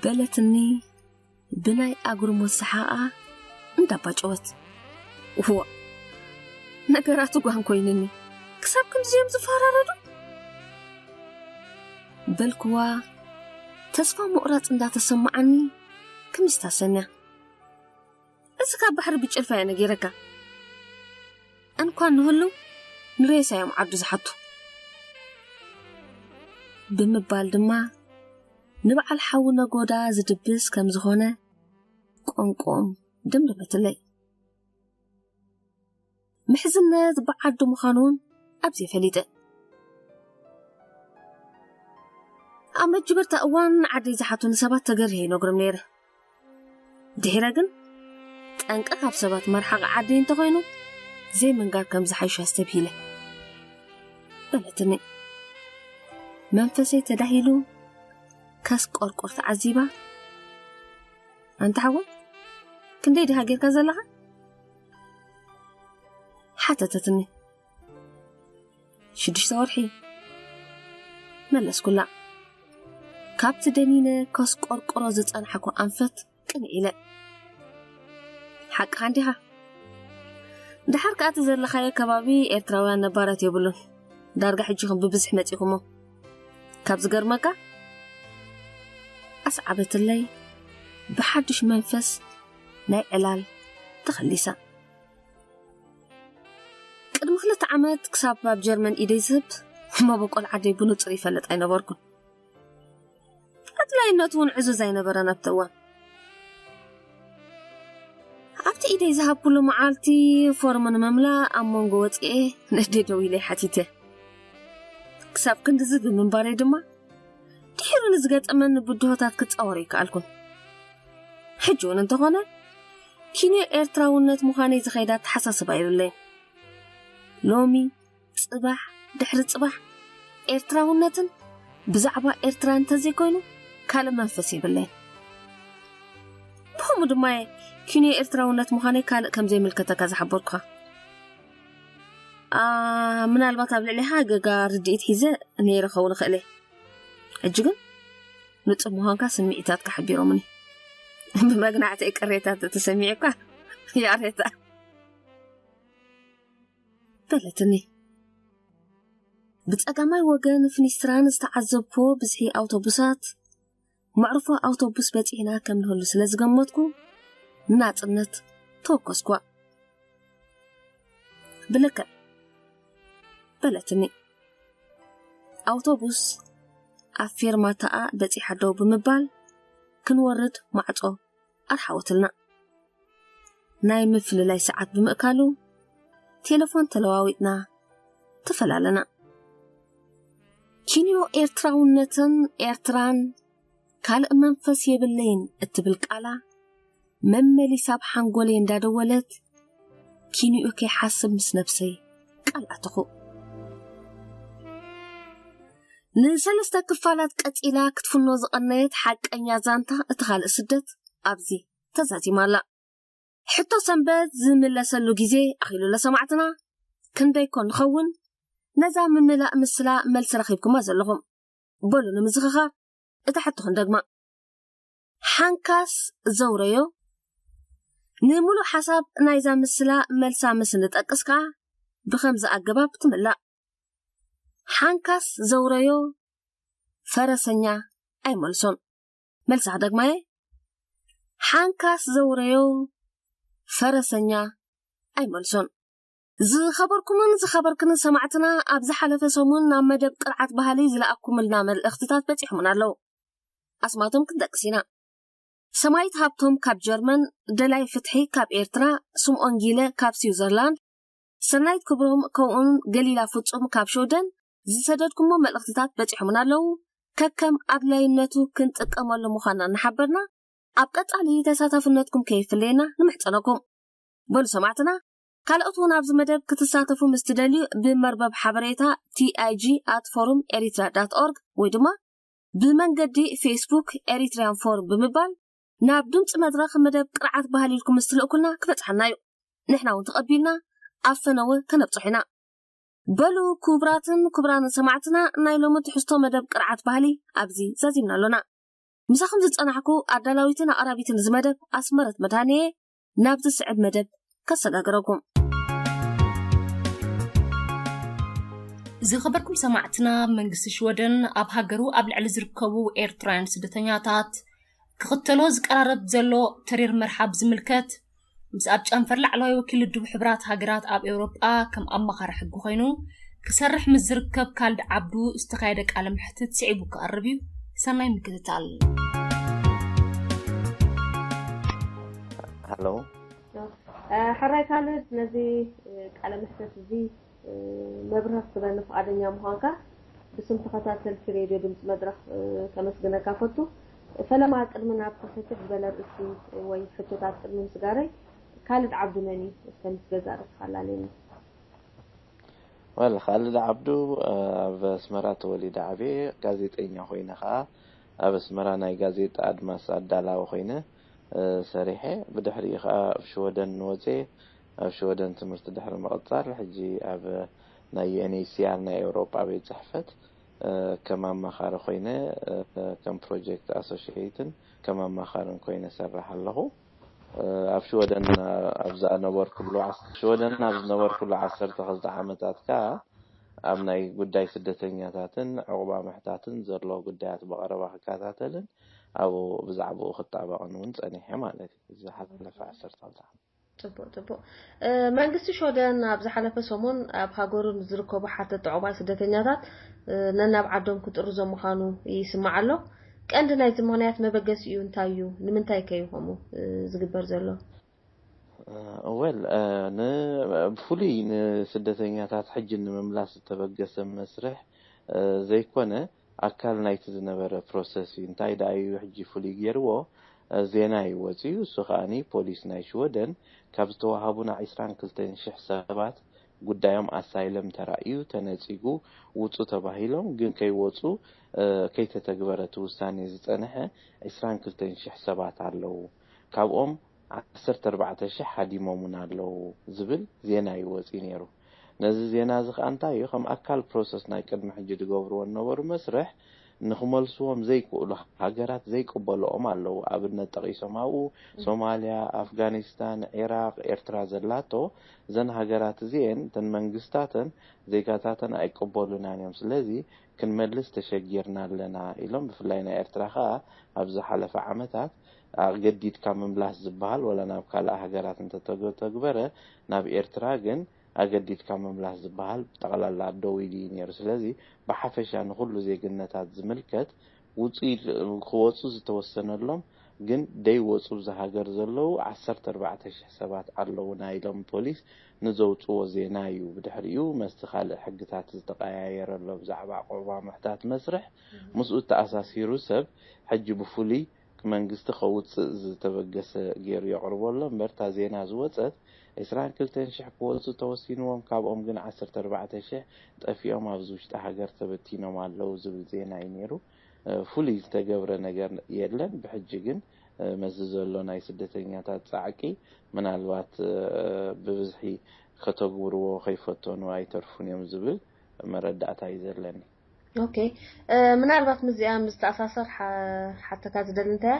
በለትኒ ብናይ ኣጉርሞት ሰሓቓ እንዳባጨወት። እዋ፣ ነገራት ጓን ኮይንኒ። ክሳብ ክንድዚኦም ዝፈራረዱ? በልክዋ፣ ተስፋ ምቑራጽ እንዳተሰማዓኒ ክምስታ ሰንያ። እዚ ካብ ባሕሪ ብጭልፋ እየ ነጊረካ። እንኳን ንህሉ ንሬሳ እዮም ዓዱ ዝሓቱ። ብምባል ድማ ንበዓል ሓዊ ነጎዳ ዝድብስ ከም ዝኾነ ቋንቋኦም ደምደመትለይ። ምሕዝነት ብዓዱ ምዃኑ እውን ኣብዚ ፈሊጠ። ኣብ መጅበርታ እዋን ዓደይ ዝሓቱኒ ሰባት ተገሪሀ ይነግሮም ነይረ። ድሒረ ግን ጠንቂ ካብ ሰባት መርሓቂ ዓደይ እንተኾይኑ ዘይምንጋር ከም ዝሓይሽ ኣስተብሂለ። በለትኒ። መንፈሰይ ተዳሂሉ ከስቆርቆር ተዓዚባ፣ ኣንታ ሓወ፣ ክንደይ ዲኻ ጌርካ ዘለኻ? ሓተተትኒ። ሽዱሽተ ወርሒ፣ መለስኩላ። ካብቲ ደኒነ ከስቆርቆሮ ዝጸንሓኩ ኣንፈት ቅንዕ ኢለ። ሓቅኻ እንዲኻ። ድሓር ከኣ እቲ ዘለኻዮ ከባቢ ኤርትራውያን ነባራት የብሉን። ዳርጋ ሕጂ ከም ብብዝሒ መጺኹሞ። ካብ ዝገርመካ፣ ኣስዓበትለይ ብሓድሽ መንፈስ ናይ ዕላል ተኸሊሳ። ቅድሚ ክልተ ዓመት ክሳብ ኣብ ጀርመን ኢደይ ዝህብ መበቆል ዓደይ ብንጹር ይፈልጥ ኣይነበርኩን። ኣድላይነቱ እውን ዕዙዝ ኣይነበረን ኣብቲ እዋን። ዝሃብኩሉ መዓልቲ ፎርም ንምምላእ ኣብ መንጎ ወፅኤ ነደ ደው ኢለ ሓቲተ። ክሳብ ክንድዚ ብምንባረይ ድማ ድሕሩ ንዝገጠመኒ ብድሆታት ክፃወር ኣይከኣልኩን። ሕጂ እውን እንተኾነ ኪንዮ ኤርትራውነት ምዃነይ ዝኸይድ ኣተሓሳስባ የብለይን። ሎሚ ጽባሕ ድሕሪ ጽባሕ ኤርትራውነትን ብዛዕባ ኤርትራ እንተዘይኮይኑ ካልእ መንፈስ የብለይን። ብኸምኡ ድማ እየ ኪንዮ ኤርትራውነት ምዃነይ ካልእ ከም ዘይምልከተካ ዝሓበርኩኻ። ምናልባት ኣብ ልዕሊኻ ገጋ ርድኢት ሒዘ ነይረ ኸውን እኽእል እየ። ሕጂ ግን ንጹር ምዃንካ ስምዒታትካ ሓቢሮምኒ። ብመግናዕቲ ቅሬታ ተተሰሚዑካ ያሬታ በለትኒ። ብጸጋማይ ወገን ፍኒስትራን ዝተዓዘብኩዎ ብዝሒ ኣውቶቡሳት፣ መዕርፎ ኣውቶቡስ በጺሕና ከም ንህሉ ስለ ዝገመትኩ፣ ንናጽነት ተወከስኩዋ። ብልክዕ በለትኒ። ኣውቶቡስ ኣብ ፌርማታኣ በጺሓ ደው ብምባል፣ ክንወርድ ማዕጾ ኣርሓወትልና። ናይ ምፍልላይ ሰዓት ብምእካሉ፣ ቴሌፎን ተለዋዊጥና ተፈላለና። ኪንዮ ኤርትራውነትን ኤርትራን ካልእ መንፈስ የብለይን እትብል ቃላ መመሊሳ ኣብ ሓንጎለይ እንዳደወለት፣ ኪንዮ ከይሓስብ ምስ ነብሰይ ቃል ኣተኹ። ንሰለስተ ክፋላት ቀጺላ ክትፍኖ ዝቐነየት ሓቀኛ ዛንታ እቲ ካልእ ስደት ኣብዚ ተዛዚማ ኣላ። ሕቶ ሰንበት ዝምለሰሉ ግዜ ኣኺሉ ኣሎ ሰማዕትና። ክንደይ ኮን ንኸውን? ነዛ ምምላእ ምስላ መልሲ ረኺብኩማ ዘለኹም። በሉ ንምዝኽኻር እታ ሕቶ ክንደግማ። ሓንካስ ዘውረዮ። ንምሉእ ሓሳብ ናይዛ ምስላ መልሳ ምስ ንጠቅስ ከኣ ብኸምዚ ኣገባብ ትምላእ። ሓንካስ ዘውረዮ ፈረሰኛ ኣይመልሶን። መልሳ ክደግማየ። ሓንካስ ዘውረዮ ፈረሰኛ ኣይመልሶን። ዝኸበርኩምን ዝኸበርክንን ሰማዕትና፣ ኣብ ዝሓለፈ ሰሙን ናብ መደብ ቅርዓት ባህሊ ዝለኣኩምልና መልእኽትታት በጺሖምና ኣለዉ። ኣስማቶም ክንጠቅስ ኢና። ሰማይት ሃብቶም ካብ ጀርመን፣ ደላይ ፍትሒ ካብ ኤርትራ፣ ስምኦን ጊለ ካብ ስዊዘርላንድ፣ ሰናይት ክብሮም ከምኡውን ገሊላ ፍጹም ካብ ሽወደን ዝሰደድኩሞ መልእኽትታት በጺሖምና ኣለዉ። ከከም ኣድላይነቱ ክንጥቀመሉ ምዃንና እናሓበርና፣ ኣብ ቀጻሊ ተሳታፍነትኩም ከይፍለየና ንምሕጸነኩም። በሉ ሰማዕትና፣ ካልኦት እውን ኣብዚ መደብ ክትሳተፉ ምስ ትደልዩ ብመርበብ ሓበሬታ ቲኣይጂ ኣት ፎሩም ኤሪትራ ዳት ኦርግ ወይ ድማ ብመንገዲ ፌስቡክ ኤሪትሪያን ፎሩም ብምባል ናብ ድምፂ መድረኽ መደብ ቅርዓት ባህሊ ኢልኩም ምስ ትልእኩልና ክበፅሓና እዩ። ንሕና እውን ተቐቢልና ኣብ ፈነወ ከነብፅሖ ኢና። በሉ ክቡራትን ክቡራንን ሰማዕትና፣ ናይ ሎሚ ትሕዝቶ መደብ ቅርዓት ባህሊ ኣብዚ ዛዚምና ኣሎና። ምሳኹም ዝጸናሕኩ ኣዳላዊትን ኣቕራቢትን እዚ መደብ ኣስመረት መድሃኔ፣ ናብ ዝስዕብ መደብ ከሰጋግረኩም። ዝኸበርኩም ሰማዕትና፣ መንግስቲ ሽወደን ኣብ ሃገሩ ኣብ ልዕሊ ዝርከቡ ኤርትራውያን ስደተኛታት ክኽተሎ ዝቀራረብ ዘሎ ተሪር መርሓ ብዝምልከት፣ ምስ ኣብ ጨንፈር ላዕለዋይ ወኪል ውድብ ሕቡራት ሃገራት ኣብ ኤውሮጳ ከም ኣማኻሪ ሕጊ ኮይኑ ክሰርሕ ምስ ዝርከብ ካልድ ዓብዱ ዝተኻየደ ቃለ መሕትት ስዒቡ ክቐርብ እዩ። ሰናይ ምክትታል። ሃሎ። ሕራይ ካልድ፣ ነዚ ቃለ መሕትት እዚ መብርህ ክትበኒ ፍቓደኛ ምዃንካ ብስም ተኸታተልቲ ሬድዮ ድምፂ መድረኽ ከመስግነካ ፈቱ። ፈለማ ቅድሚ ናብቲ ሕትሕ ዝበለ ርእሲ ወይ ሕቶታት ቅድሚ ምስጋረይ፣ ካልድ ዓብዱ መን እዩ? እስከ ምስ ገዛእ ርእስኻ ኣላልየና። ወል ካልድ ዓብዱ ኣብ ኣስመራ ተወሊደ ዓብየ፣ ጋዜጠኛ ኮይነ ከዓ ኣብ ኣስመራ ናይ ጋዜጣ ኣድማስ ኣዳላዊ ኮይነ ሰሪሐ። ብድሕሪኡ ከዓ ኣብ ሽወደን ንወፅየ። ኣብ ሽወደን ትምህርቲ ድሕሪ ምቕፃል ሕጂ ኣብ ናይ ዩኤንኤችሲኣር ናይ ኤውሮጳ ቤት ፅሕፈት ከም ኣማኻሪ ኮይነ ከም ፕሮጀክት ኣሶሽየትን ከም ኣማኻርን ኮይነ ሰራሕ ኣለኹ። ኣብ ሽወደን ኣብ ዝነበርኩሉ ሽወደን ኣብ ዝነበርኩሉ ዓሰርተ ክልተ ዓመታት ከኣ ኣብ ናይ ጉዳይ ስደተኛታትን ዕቑባ ምሕታትን ዘሎ ጉዳያት ብቐረባ ክከታተልን ኣብኡ ብዛዕባኡ ክጣበቕን እውን ጸኒሐ ማለት እዩ። ዝሓለፈ ዓሰርተ ክልተ ዓመት። ጽቡቕ ጽቡቕ። መንግስቲ ሽወደን ኣብ ዝሓለፈ ሰሙን ኣብ ሃገሩ ንዝርከቡ ሓተቲ ዕቑባ ስደተኛታት ነናብ ዓዶም ክጥርዞም ምዃኑ ይስማዕ ኣሎ። ቀንዲ ናይዚ ምኽንያት መበገሲኡ እንታይ እዩ? ንምንታይ ከ እዩ ከምኡ ዝግበር ዘሎ? ወል ብፍሉይ ንስደተኛታት ሕጂ ንምምላስ ዝተበገሰ መስርሕ ዘይኮነ፣ ኣካል ናይቲ ዝነበረ ፕሮሰስ እዩ። እንታይ ደኣ እዩ ሕጂ ፍሉይ ገይርዎ? ዜና እዩ ወፂኡ። እሱ ከዓኒ ፖሊስ ናይ ሽወደን ካብ ዝተዋሃቡና ዕስራን ክልተን ሽሕ ሰባት ጉዳዮም ኣሳይለም ተራእዩ ተነፂጉ ውፁ ተባሂሎም፣ ግን ከይወፁ ከይተተግበረ እቲ ውሳኔ ዝፀንሐ ዕስራን ክልተን ሽሕ ሰባት ኣለዉ። ካብኦም ዓሰርተ ኣርባዕተ ሽሕ ሃዲሞም እውን ኣለዉ ዝብል ዜና እዩ ወፂኡ ነይሩ። ነዚ ዜና እዚ ከዓ እንታይ እዩ፣ ከም ኣካል ፕሮሰስ ናይ ቅድሚ ሕጂ ዝገብርዎ ዝነበሩ መስርሕ ንክመልስዎም ዘይክእሉ ሃገራት ዘይቅበልኦም ኣለዉ። ኣብነት ጠቒሶም ኣብኡ ሶማልያ፣ ኣፍጋኒስታን፣ ዒራቅ፣ ኤርትራ ዘላቶ፣ እዘን ሃገራት እዚኤን እተን መንግስታተን ዜጋታተን ኣይቅበሉናን እዮም። ስለዚ ክንመልስ ተሸጊርና ኣለና ኢሎም። ብፍላይ ናይ ኤርትራ ከዓ ኣብ ዝሓለፈ ዓመታት ኣገዲድካ ምምላስ ዝበሃል ወላ ናብ ካልእ ሃገራት እንተተተግበረ ናብ ኤርትራ ግን ኣገዲድካ ምምላስ ዝበሃል ጠቕላላ ደው ኢሉ እዩ ነይሩ። ስለዚ ብሓፈሻ ንኹሉ ዜግነታት ዝምልከት ውፅኢት ክወፁ ዝተወሰነሎም ግን ደይወፁ ብዚ ሃገር ዘለዉ ዓሰርተ ኣርባዕተ ሽሕ ሰባት ኣለዉና ኢሎም ፖሊስ ንዘውፅዎ ዜና እዩ። ብድሕሪኡ መስቲ ካልእ ሕግታት ዝተቀያየረሎ ብዛዕባ ቁዕባ ምሕታት መስርሕ ምስኡ ተኣሳሲሩ ሰብ ሕጂ ብፍሉይ መንግስቲ ከውፅእ ዝተበገሰ ገይሩ የቕርቦ ኣሎ። እምበር እታ ዜና ዝወፀት ዕስራን ክልተን ሽሕ ክወፁ ተወሲንዎም፣ ካብኦም ግን ዓሰርተ ኣርባዕተ ሽሕ ጠፊኦም ኣብዚ ውሽጢ ሃገር ተበቲኖም ኣለዉ ዝብል ዜና እዩ ነይሩ። ፍሉይ ዝተገብረ ነገር የለን። ብሕጂ ግን መዚ ዘሎ ናይ ስደተኛታት ጻዕቂ ምናልባት ብብዝሒ ከተግብርዎ ከይፈተኑ ኣይተርፉን እዮም ዝብል መረዳእታ እዩ ዘለኒ። ኦኬ፣ ምናልባት ምስዚኣ ምስ ተኣሳሰር ሓተካ ዝደሊ እንታያ፣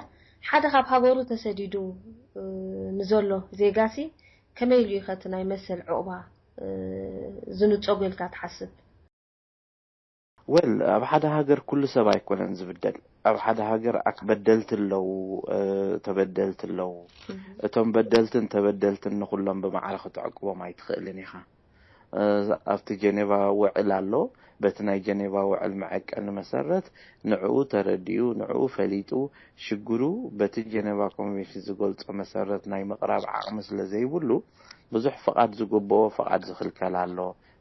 ሓደ ካብ ሃገሩ ተሰዲዱ ንዘሎ ዜጋሲ ከመይ ኢሉ ይኸቲ ናይ መሰል ዕቑባ ዝንጸጎ ኢልካ ትሓስብ? ወል ኣብ ሓደ ሃገር ኩሉ ሰብ ኣይኮነን ዝብደል። ኣብ ሓደ ሃገር ኣክ በደልቲ ኣለዉ፣ ተበደልቲ ኣለዉ። እቶም በደልትን ተበደልትን ንኩሎም ብማዕረ ክትዕቅቦም ኣይትኽእልን ኢኻ። ኣብቲ ጀኔቫ ውዕል ኣሎ። በቲ ናይ ጀኔቫ ውዕል መዐቀኒ መሰረት ንዕኡ ተረዲኡ፣ ንዕኡ ፈሊጡ፣ ሽግሩ በቲ ጀኔቫ ኮንቬንሽን ዝገልጾ መሰረት ናይ ምቕራብ ዓቕሚ ስለ ዘይብሉ ብዙሕ ፍቓድ ዝግብኦ ፍቓድ ዝኽልከል ኣሎ።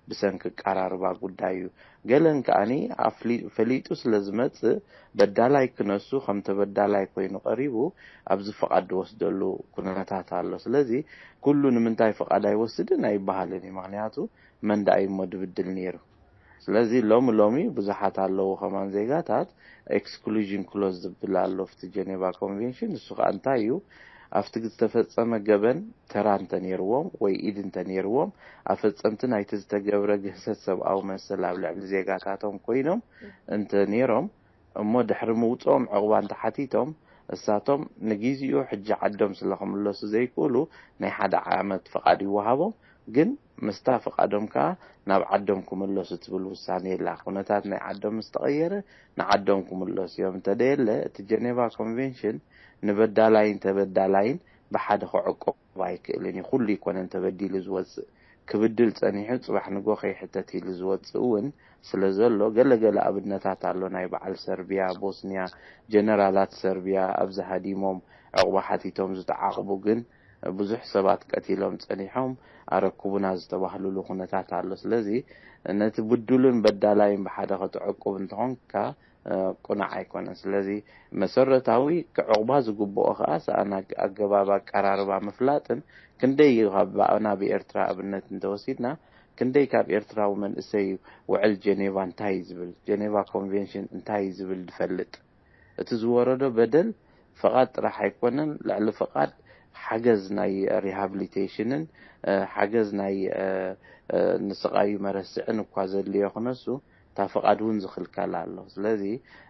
ብሰንኪ ኣቀራርባ ጉዳይ እዩ። ገለን ከኣኒ ኣፍሊ-፣ ፈሊጡ ስለ ዝመጽእ በዳላይ ክነሱ ከም ተበዳላይ ኮይኑ ቀሪቡ ኣብዚ ፍቓድ ዝወስደሉ ኩነታት ኣሎ። ስለዚ ኩሉ ንምንታይ ፍቓድ ኣይወስድን ኣይበሃልን እዩ። ምኽንያቱ መን ደኣ እዩ እሞ ድብድል ነይሩ? ስለዚ ሎሚ ሎሚ ብዙሓት ኣለዉ ከማን ዜጋታት ኤክስክሉዥን ክሎዝ ዝብል ኣሎ ኣብቲ ጀኔቫ ኮንቬንሽን። ንሱ ከኣ እንታይ እዩ? ኣብቲ ዝተፈጸመ ገበን ተራ እንተ ነይርዎም ወይ ኢድ እንተ ነይርዎም፣ ኣፈጸምቲ ናይቲ ዝተገብረ ግህሰት ሰብኣዊ መሰል ኣብ ልዕሊ ዜጋታቶም ኮይኖም እንተ ነይሮም፣ እሞ ድሕሪ ምውጽኦም ዕቑባ እንተ ሓቲቶም፣ እሳቶም ንጊዜኡ ሕጂ ዓዶም ስለ ክምለሱ ዘይክእሉ ናይ ሓደ ዓመት ፍቓድ ይወሃቦም። ግን ምስታ ፍቓዶም ከኣ ናብ ዓዶም ክምለሱ ትብል ውሳኔ የላ። ኩነታት ናይ ዓዶም ምስ ተቐየረ ንዓዶም ክምለሱ እዮም። እንተደየለ እቲ ጀኔቫ ኮንቬንሽን ንበዳላይን ተበዳላይን ብሓደ ክዕቆብ ኣይክእልን እዩ። ኩሉ ኣይኮነን ተበዲሉ ዝወጽእ። ክብድል ጸኒሑ ጽባሕ ንጎ ከይሕተት ኢሉ ዝወጽእ እውን ስለ ዘሎ፣ ገለ ገለ ኣብነታት ኣሎ። ናይ በዓል ሰርቢያ፣ ቦስንያ፣ ጀነራላት ሰርቢያ ኣብዚ ሃዲሞም ዕቑባ ሓቲቶም ዝተዓቕቡ ግን ብዙሕ ሰባት ቀቲሎም ጸኒሖም፣ ኣረክቡና ዝተባህልሉ ኩነታት ኣሎ። ስለዚ ነቲ ብዱልን በዳላይን ብሓደ ከተዕቁብ እንተኾንካ፣ እ፣ ቁኑዕ ኣይኮነን። ስለዚ መሰረታዊ ክዕቑባ ዝግብኦ ከኣ ሰኣን ኣግ-፣ ኣገባብ ኣቀራርባ ምፍላጥን ክንደይ እዩ ካብ፣ ብኣና ብኤርትራ ኣብነት እንተወሲድና፣ ክንደይ ካብ ኤርትራዊ መንእሰይ ውዕል ጀኔቫ እንታይ እዩ ዝብል፣ ጀኔቫ ኮንቬንሽን እንታይ እዩ ዝብል ዝፈልጥ? እቲ ዝወረዶ በደል ፍቓድ ጥራሕ ኣይኮነን፣ ልዕሊ ፍቓድ ሓገዝ ናይ ሪሃብሊቴሽንን፣ እ፣ ሓገዝ ናይ፣ እ፣ እ፣ ንስቓዩ መረስዕን እኳ ዘድልዮ ክነሱ፣ እታ ፍቓድ እውን ዝኽልከል ኣሎ። ስለዚ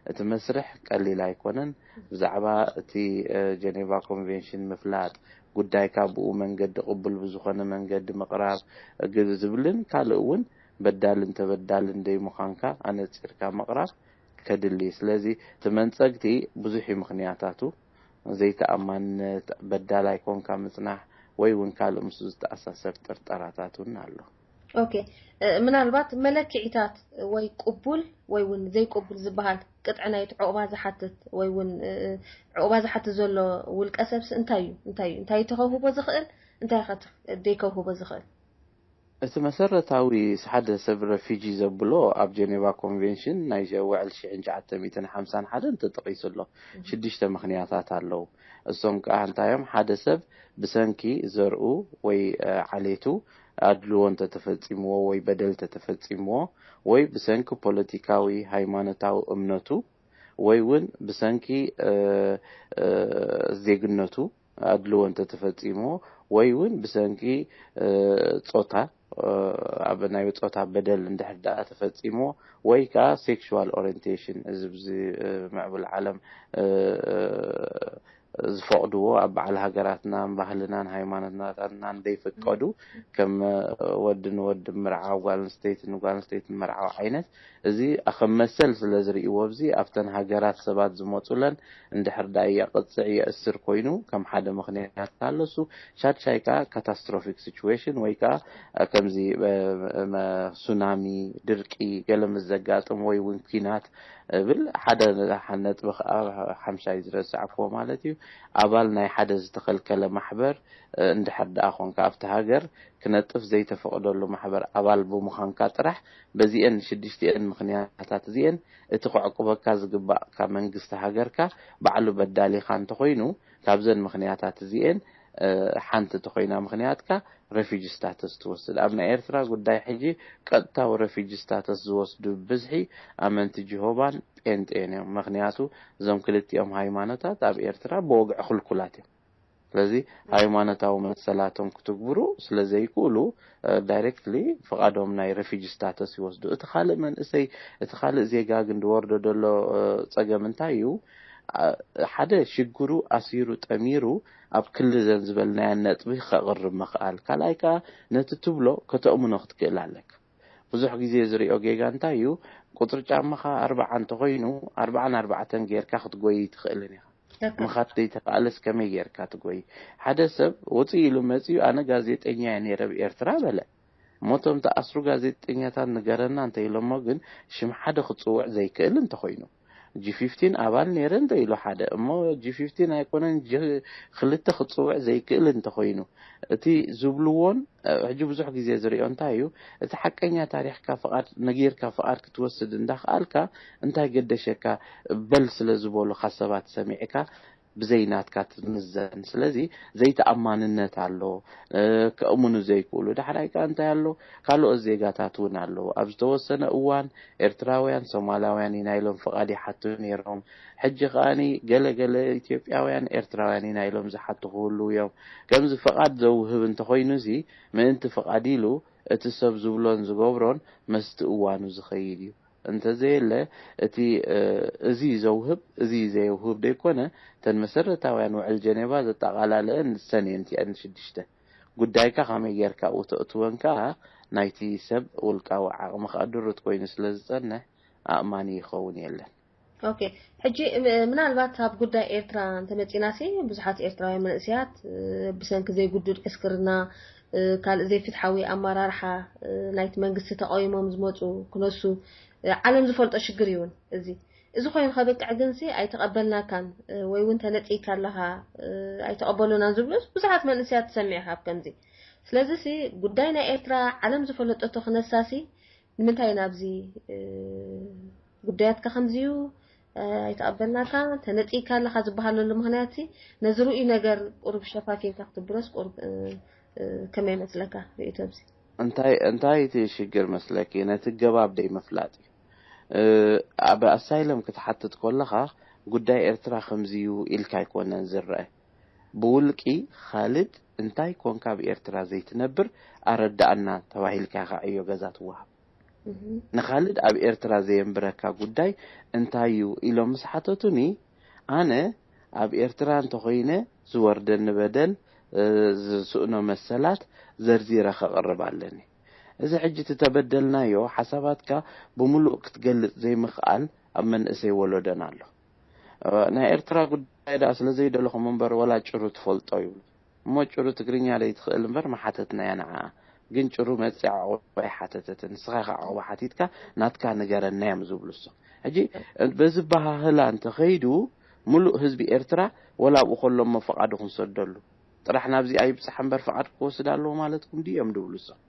እቲ መስርሕ ቀሊል ኣይኮነን። ብዛዕባ እቲ፣ እ፣ ጀኔቫ ኮንቬንሽን ምፍላጥ፣ ጉዳይካ ብኡ መንገዲ ቅቡል ብዝኾነ መንገዲ ምቕራብ፣ እ፣ ግ-፣ ዝብልን ካልእ እውን በዳልን ተበዳልን ደይ ምዃንካ ኣነጺርካ ምቕራብ ከድሊ። ስለዚ እቲ መንጸግቲ ብዙሕ እዩ ምኽንያታቱ። ዘይተኣማንነት፣ በዳላይ ኮንካ ምጽናሕ፣ ወይ እውን ካልእ ምስኡ ዝተኣሳሰር ጥርጠራታት እውን ኣሎ። ኦኬ፣ እ፣ ምናልባት መለክዒታት ወይ ቅቡል ወይ እውን ዘይቅቡል ዝበሃል ቅጥዒ ናይቲ ዕቑባ ዝሓትት ወይ እውን፣ እ፣ ዕቑባ ዝሓትት ዘሎ ውልቀ ሰብስ እንታይ እዩ? እንታይ እዩ? እንታይ እዩ ተኸውህቦ ዝኽእል? እንታይ ኸ ደይከውህቦ ዝኽእል? እቲ መሰረታዊ ሓደ ሰብ ረፊጂ ዘብሎ ኣብ ጀኔቫ ኮንቬንሽን ናይ ውዕል ሽሕን ትሽዓተ ሚእትን ሓምሳን ሓደን ተጠቒሱ ኣሎ። ሽዱሽተ ምኽንያታት ኣለዉ። እሶም ከዓ እንታዮም? ሓደ ሰብ ብሰንኪ ዘርኡ ወይ ዓሌቱ ኣድልዎ እንተተፈፂምዎ ወይ በደል እንተተፈፂምዎ ወይ ብሰንኪ ፖለቲካዊ፣ ሃይማኖታዊ እምነቱ ወይ እውን ብሰንኪ ዜግነቱ ኣድልዎ እንተተፈፂምዎ ወይ እውን ብሰንኪ ፆታ ኣብ ናይ ፆታ በደል እንድሕር ደኣ ተፈፂምዎ ወይ ከዓ ሴክሹዋል ኦሪንቴሽን፣ እዚ ብዚ ምዕቡል ዓለም ዝፈቕድዎ ኣብ በዓል ሃገራትናን ባህልናን ሃይማኖትናታትናን ዘይፍቀዱ፣ ከም ወዲ ንወዲ ምርዓው፣ ጓል ኣንስተይቲ ንጓል ኣንስተይቲ ምርዓው ዓይነት፣ እዚ ከም መሰል ስለ ዝርእይዎ፣ ኣብዚ ኣብተን ሃገራት ሰባት ዝመፁለን እንድሕር ደኣ የቕፅዕ የእስር ኮይኑ ከም ሓደ ምኽንያት ኣለሱ። ሻድሻይ ከዓ ካታስትሮፊክ ሲቹዌሽን ወይ ከዓ ከምዚ ሱናሚ፣ ድርቂ፣ ገለ ምስ ዘጋጥም ወይ እውን ኲናት እብል ሓደ ነጥቢ ከዓ ሓምሻይ ዝረሳዕክዎ ማለት እዩ። ኣባል ናይ ሓደ ዝተኸልከለ ማሕበር እንድሕር ደኣ ኮንካ ኣብቲ ሃገር ክነጥፍ ዘይተፈቕደሉ ማሕበር ኣባል ብምዃንካ ጥራሕ በዚኤን ሽድሽቲኤን ምኽንያታት እዚኤን እቲ ከዕቁበካ ዝግባእካ መንግስቲ ሃገርካ ባዕሉ በዳሊኻ እንተኾይኑ ካብዘን ምኽንያታት እዚኤን ሓንቲ ተኾይና ምኽንያትካ ረፊጂ ስታተስ ትወስድ። ኣብ ናይ ኤርትራ ጉዳይ ሕጂ ቀጥታዊ ረፊጂ ስታተስ ዝወስዱ ብዝሒ ኣመንቲ ጅሆባን ጴንጤን እዮም። ምኽንያቱ እዞም ክልቲኦም ሃይማኖታት ኣብ ኤርትራ ብወግዒ ክልኩላት እዮም። ስለዚ ሃይማኖታዊ መሰላቶም ክትግብሩ ስለ ዘይክእሉ ዳይሬክትሊ ፍቓዶም ናይ ረፊጂ ስታተስ ይወስዱ። እቲ ካልእ መንእሰይ እቲ ካልእ ዜጋ ግን ዝወርዶ ዘሎ ጸገም እንታይ እዩ? ሓደ ሽግሩ ኣሲሩ ጠሚሩ ኣብ ክልዘን ዝበልናየን ነጥቢ ከቕርብ ምኽኣል። ካልኣይ ከኣ ነቲ ትብሎ ከተእምኖ ክትክእል ኣለካ። ብዙሕ ግዜ ዝሪኦ ጌጋ እንታይ እዩ? ቁፅሪ ጫማኻ ኣርባዓ እንተኾይኑ ኣርባዓን ኣርባዕተን ጌርካ ክትጎይ ትኽእልን ኢኻ። ምኻድ ዘይተኽኣለስ ከመይ ጌርካ ትጎይ? ሓደ ሰብ ውፅእ ኢሉ መፂኡ ኣነ ጋዜጠኛ እየ ነይረ ኣብ ኤርትራ በለ። እሞ እቶም ተኣስሩ ጋዜጠኛታት ንገረና እንተኢሎሞ ግን ሽም ሓደ ክፅውዕ ዘይክእል እንተኾይኑ ጂ ፊፍቲን ኣባል ነይረ እንተ ኢሉ ሓደ እሞ ጂ ፊፍቲን ኣይኮነን ጂ ክልተ ክፅውዕ ዘይክእል እንተኾይኑ እቲ ዝብልዎን ሕጂ ብዙሕ ግዜ ዝሪኦ እንታይ እዩ እቲ ሓቀኛ ታሪኽካ ፍቓድ ነጊርካ ፍቓድ ክትወስድ እንዳኽኣልካ እንታይ ገደሸካ በል ስለ ዝበሉኻ ሰባት ሰሚዕካ ብዘይ ናትካ ትምዘን። ስለዚ ዘይተኣማንነት ኣሎ፣ ከእምኑ ዘይክእሉ። ዳሕራይ ከኣ እንታይ ኣሎ? ካልኦት ዜጋታት እውን ኣለዉ። ኣብ ዝተወሰነ እዋን ኤርትራውያን ሶማላውያን ኢና ኢሎም ፍቓድ ይሓቱ ነይሮም። ሕጂ ከኣኒ ገለ ገለ ኢትዮጵያውያን ኤርትራውያን ኢና ኢሎም ዝሓቱ ክህልዉ እዮም። ከምዚ ፍቓድ ዘውህብ እንተኾይኑሲ ምእንቲ ፍቓድ ኢሉ እቲ ሰብ ዝብሎን ዝገብሮን መስቲ እዋኑ ዝኸይድ እዩ። እንተዘየለ እቲ እዚ ዘውህብ እዚ ዘየውህብ ደይኮነ እተን መሰረታውያን ውዕል ጀኔቫ ዘጠቓላለአን ንሰን እየን እቲኣን ሽዱሽተ። ጉዳይካ ከመይ ጌርካ ኣብኡ ተእትወን ከኣ ናይቲ ሰብ ውልቃዊ ዓቕሚ ከኣ ድሩት ኮይኑ ስለ ዝጸንሕ ኣእማኒ ይኸውን የለን። ኦኬ፣ ሕጂ ምናልባት ኣብ ጉዳይ ኤርትራ እንተመጺናሲ ብዙሓት ኤርትራውያን መንእሰያት ብሰንኪ ዘይጉዱድ ዕስክርና ካልእ ዘይፍትሓዊ ኣመራርሓ ናይቲ መንግስቲ ተቃዊሞም ዝመጹ ክነሱ ዓለም ዝፈልጦ ሽግር እዩ እውን እዚ እዚ ኮይኑ ከብቅዕ ግንሲ ኣይተቐበልናካን ወይ እውን ተነጺካ ኣለኻ ኣይተቐበሉናን ዝብሉ ብዙሓት መንእሰያት ትሰሚዕ ካብ ከምዚ ስለዚ ሲ ጉዳይ ናይ ኤርትራ ዓለም ዝፈለጠቶ ክነሳሲ ንምንታይ ናብዚ ጉዳያትካ ከምዚዩ ኣይተቐበልናካ ተነጺካ ኣለኻ ዝበሃለሉ ምክንያት ነዚ ርኡይ ነገር ቁሩብ ሸፋፊንካ ክትብሎስ ቁሩብ ከመይ መስለካ ርእቶ ኣብዚ እንታይ እንታይ እቲ ሽግር መስለኪ ነቲ ገባብ ደይ ምፍላጥ እዩ ኣብ ኣሳይለም ክትሓትት ከለኻ ጉዳይ ኤርትራ ከምዚዩ ኢልካ ኣይኮነን ዝረአ ብውልቂ ካልድ እንታይ ኮንካ ኣብ ኤርትራ ዘይትነብር ኣረዳእና ተባሂልካ ኢኻ ዕዮ ገዛ ትወሃብ ንኻልድ ኣብ ኤርትራ ዘየንብረካ ጉዳይ እንታይ እዩ ኢሎም ምስ ሓተቱኒ ኣነ ኣብ ኤርትራ እንተኾይነ ዝወርደኒ በደል ዝስእኖ መሰላት ዘርዚረ ከቕርብ ኣለኒ እዚ ሕጂ እቲ ተበደልናዮ ሓሳባትካ ብምሉእ ክትገልጽ ዘይምኽኣል ኣብ መንእሰይ ወለዶና ኣሎ ናይ ኤርትራ ጉዳይ ደኣ ስለ ዘይደለኹም እምበር ወላ ጭሩ ትፈልጦ ይብሉ እሞ ጭሩ ትግርኛ ደይ ትኽእል እምበር መሓተትናያ ንዓ ግን ጭሩ መጽያ ዕቑባ ኣይሓተተትን ንስኻ ኢኻ ዕቑባ ሓቲትካ ናትካ ንገረና እዮም ዝብሉ እሶም ሕጂ በዚ በሃህላ እንተኸይዱ ምሉእ ህዝቢ ኤርትራ ወላ ኣብኡ ከሎ እሞ ፈቓዱ ክንሰደሉ ጥራሕ ናብዚ ኣይብጻሕ እምበር ፍቓድ ክወስድ ኣለዎ ማለትኩም ድዮም ድብሉ እሶም?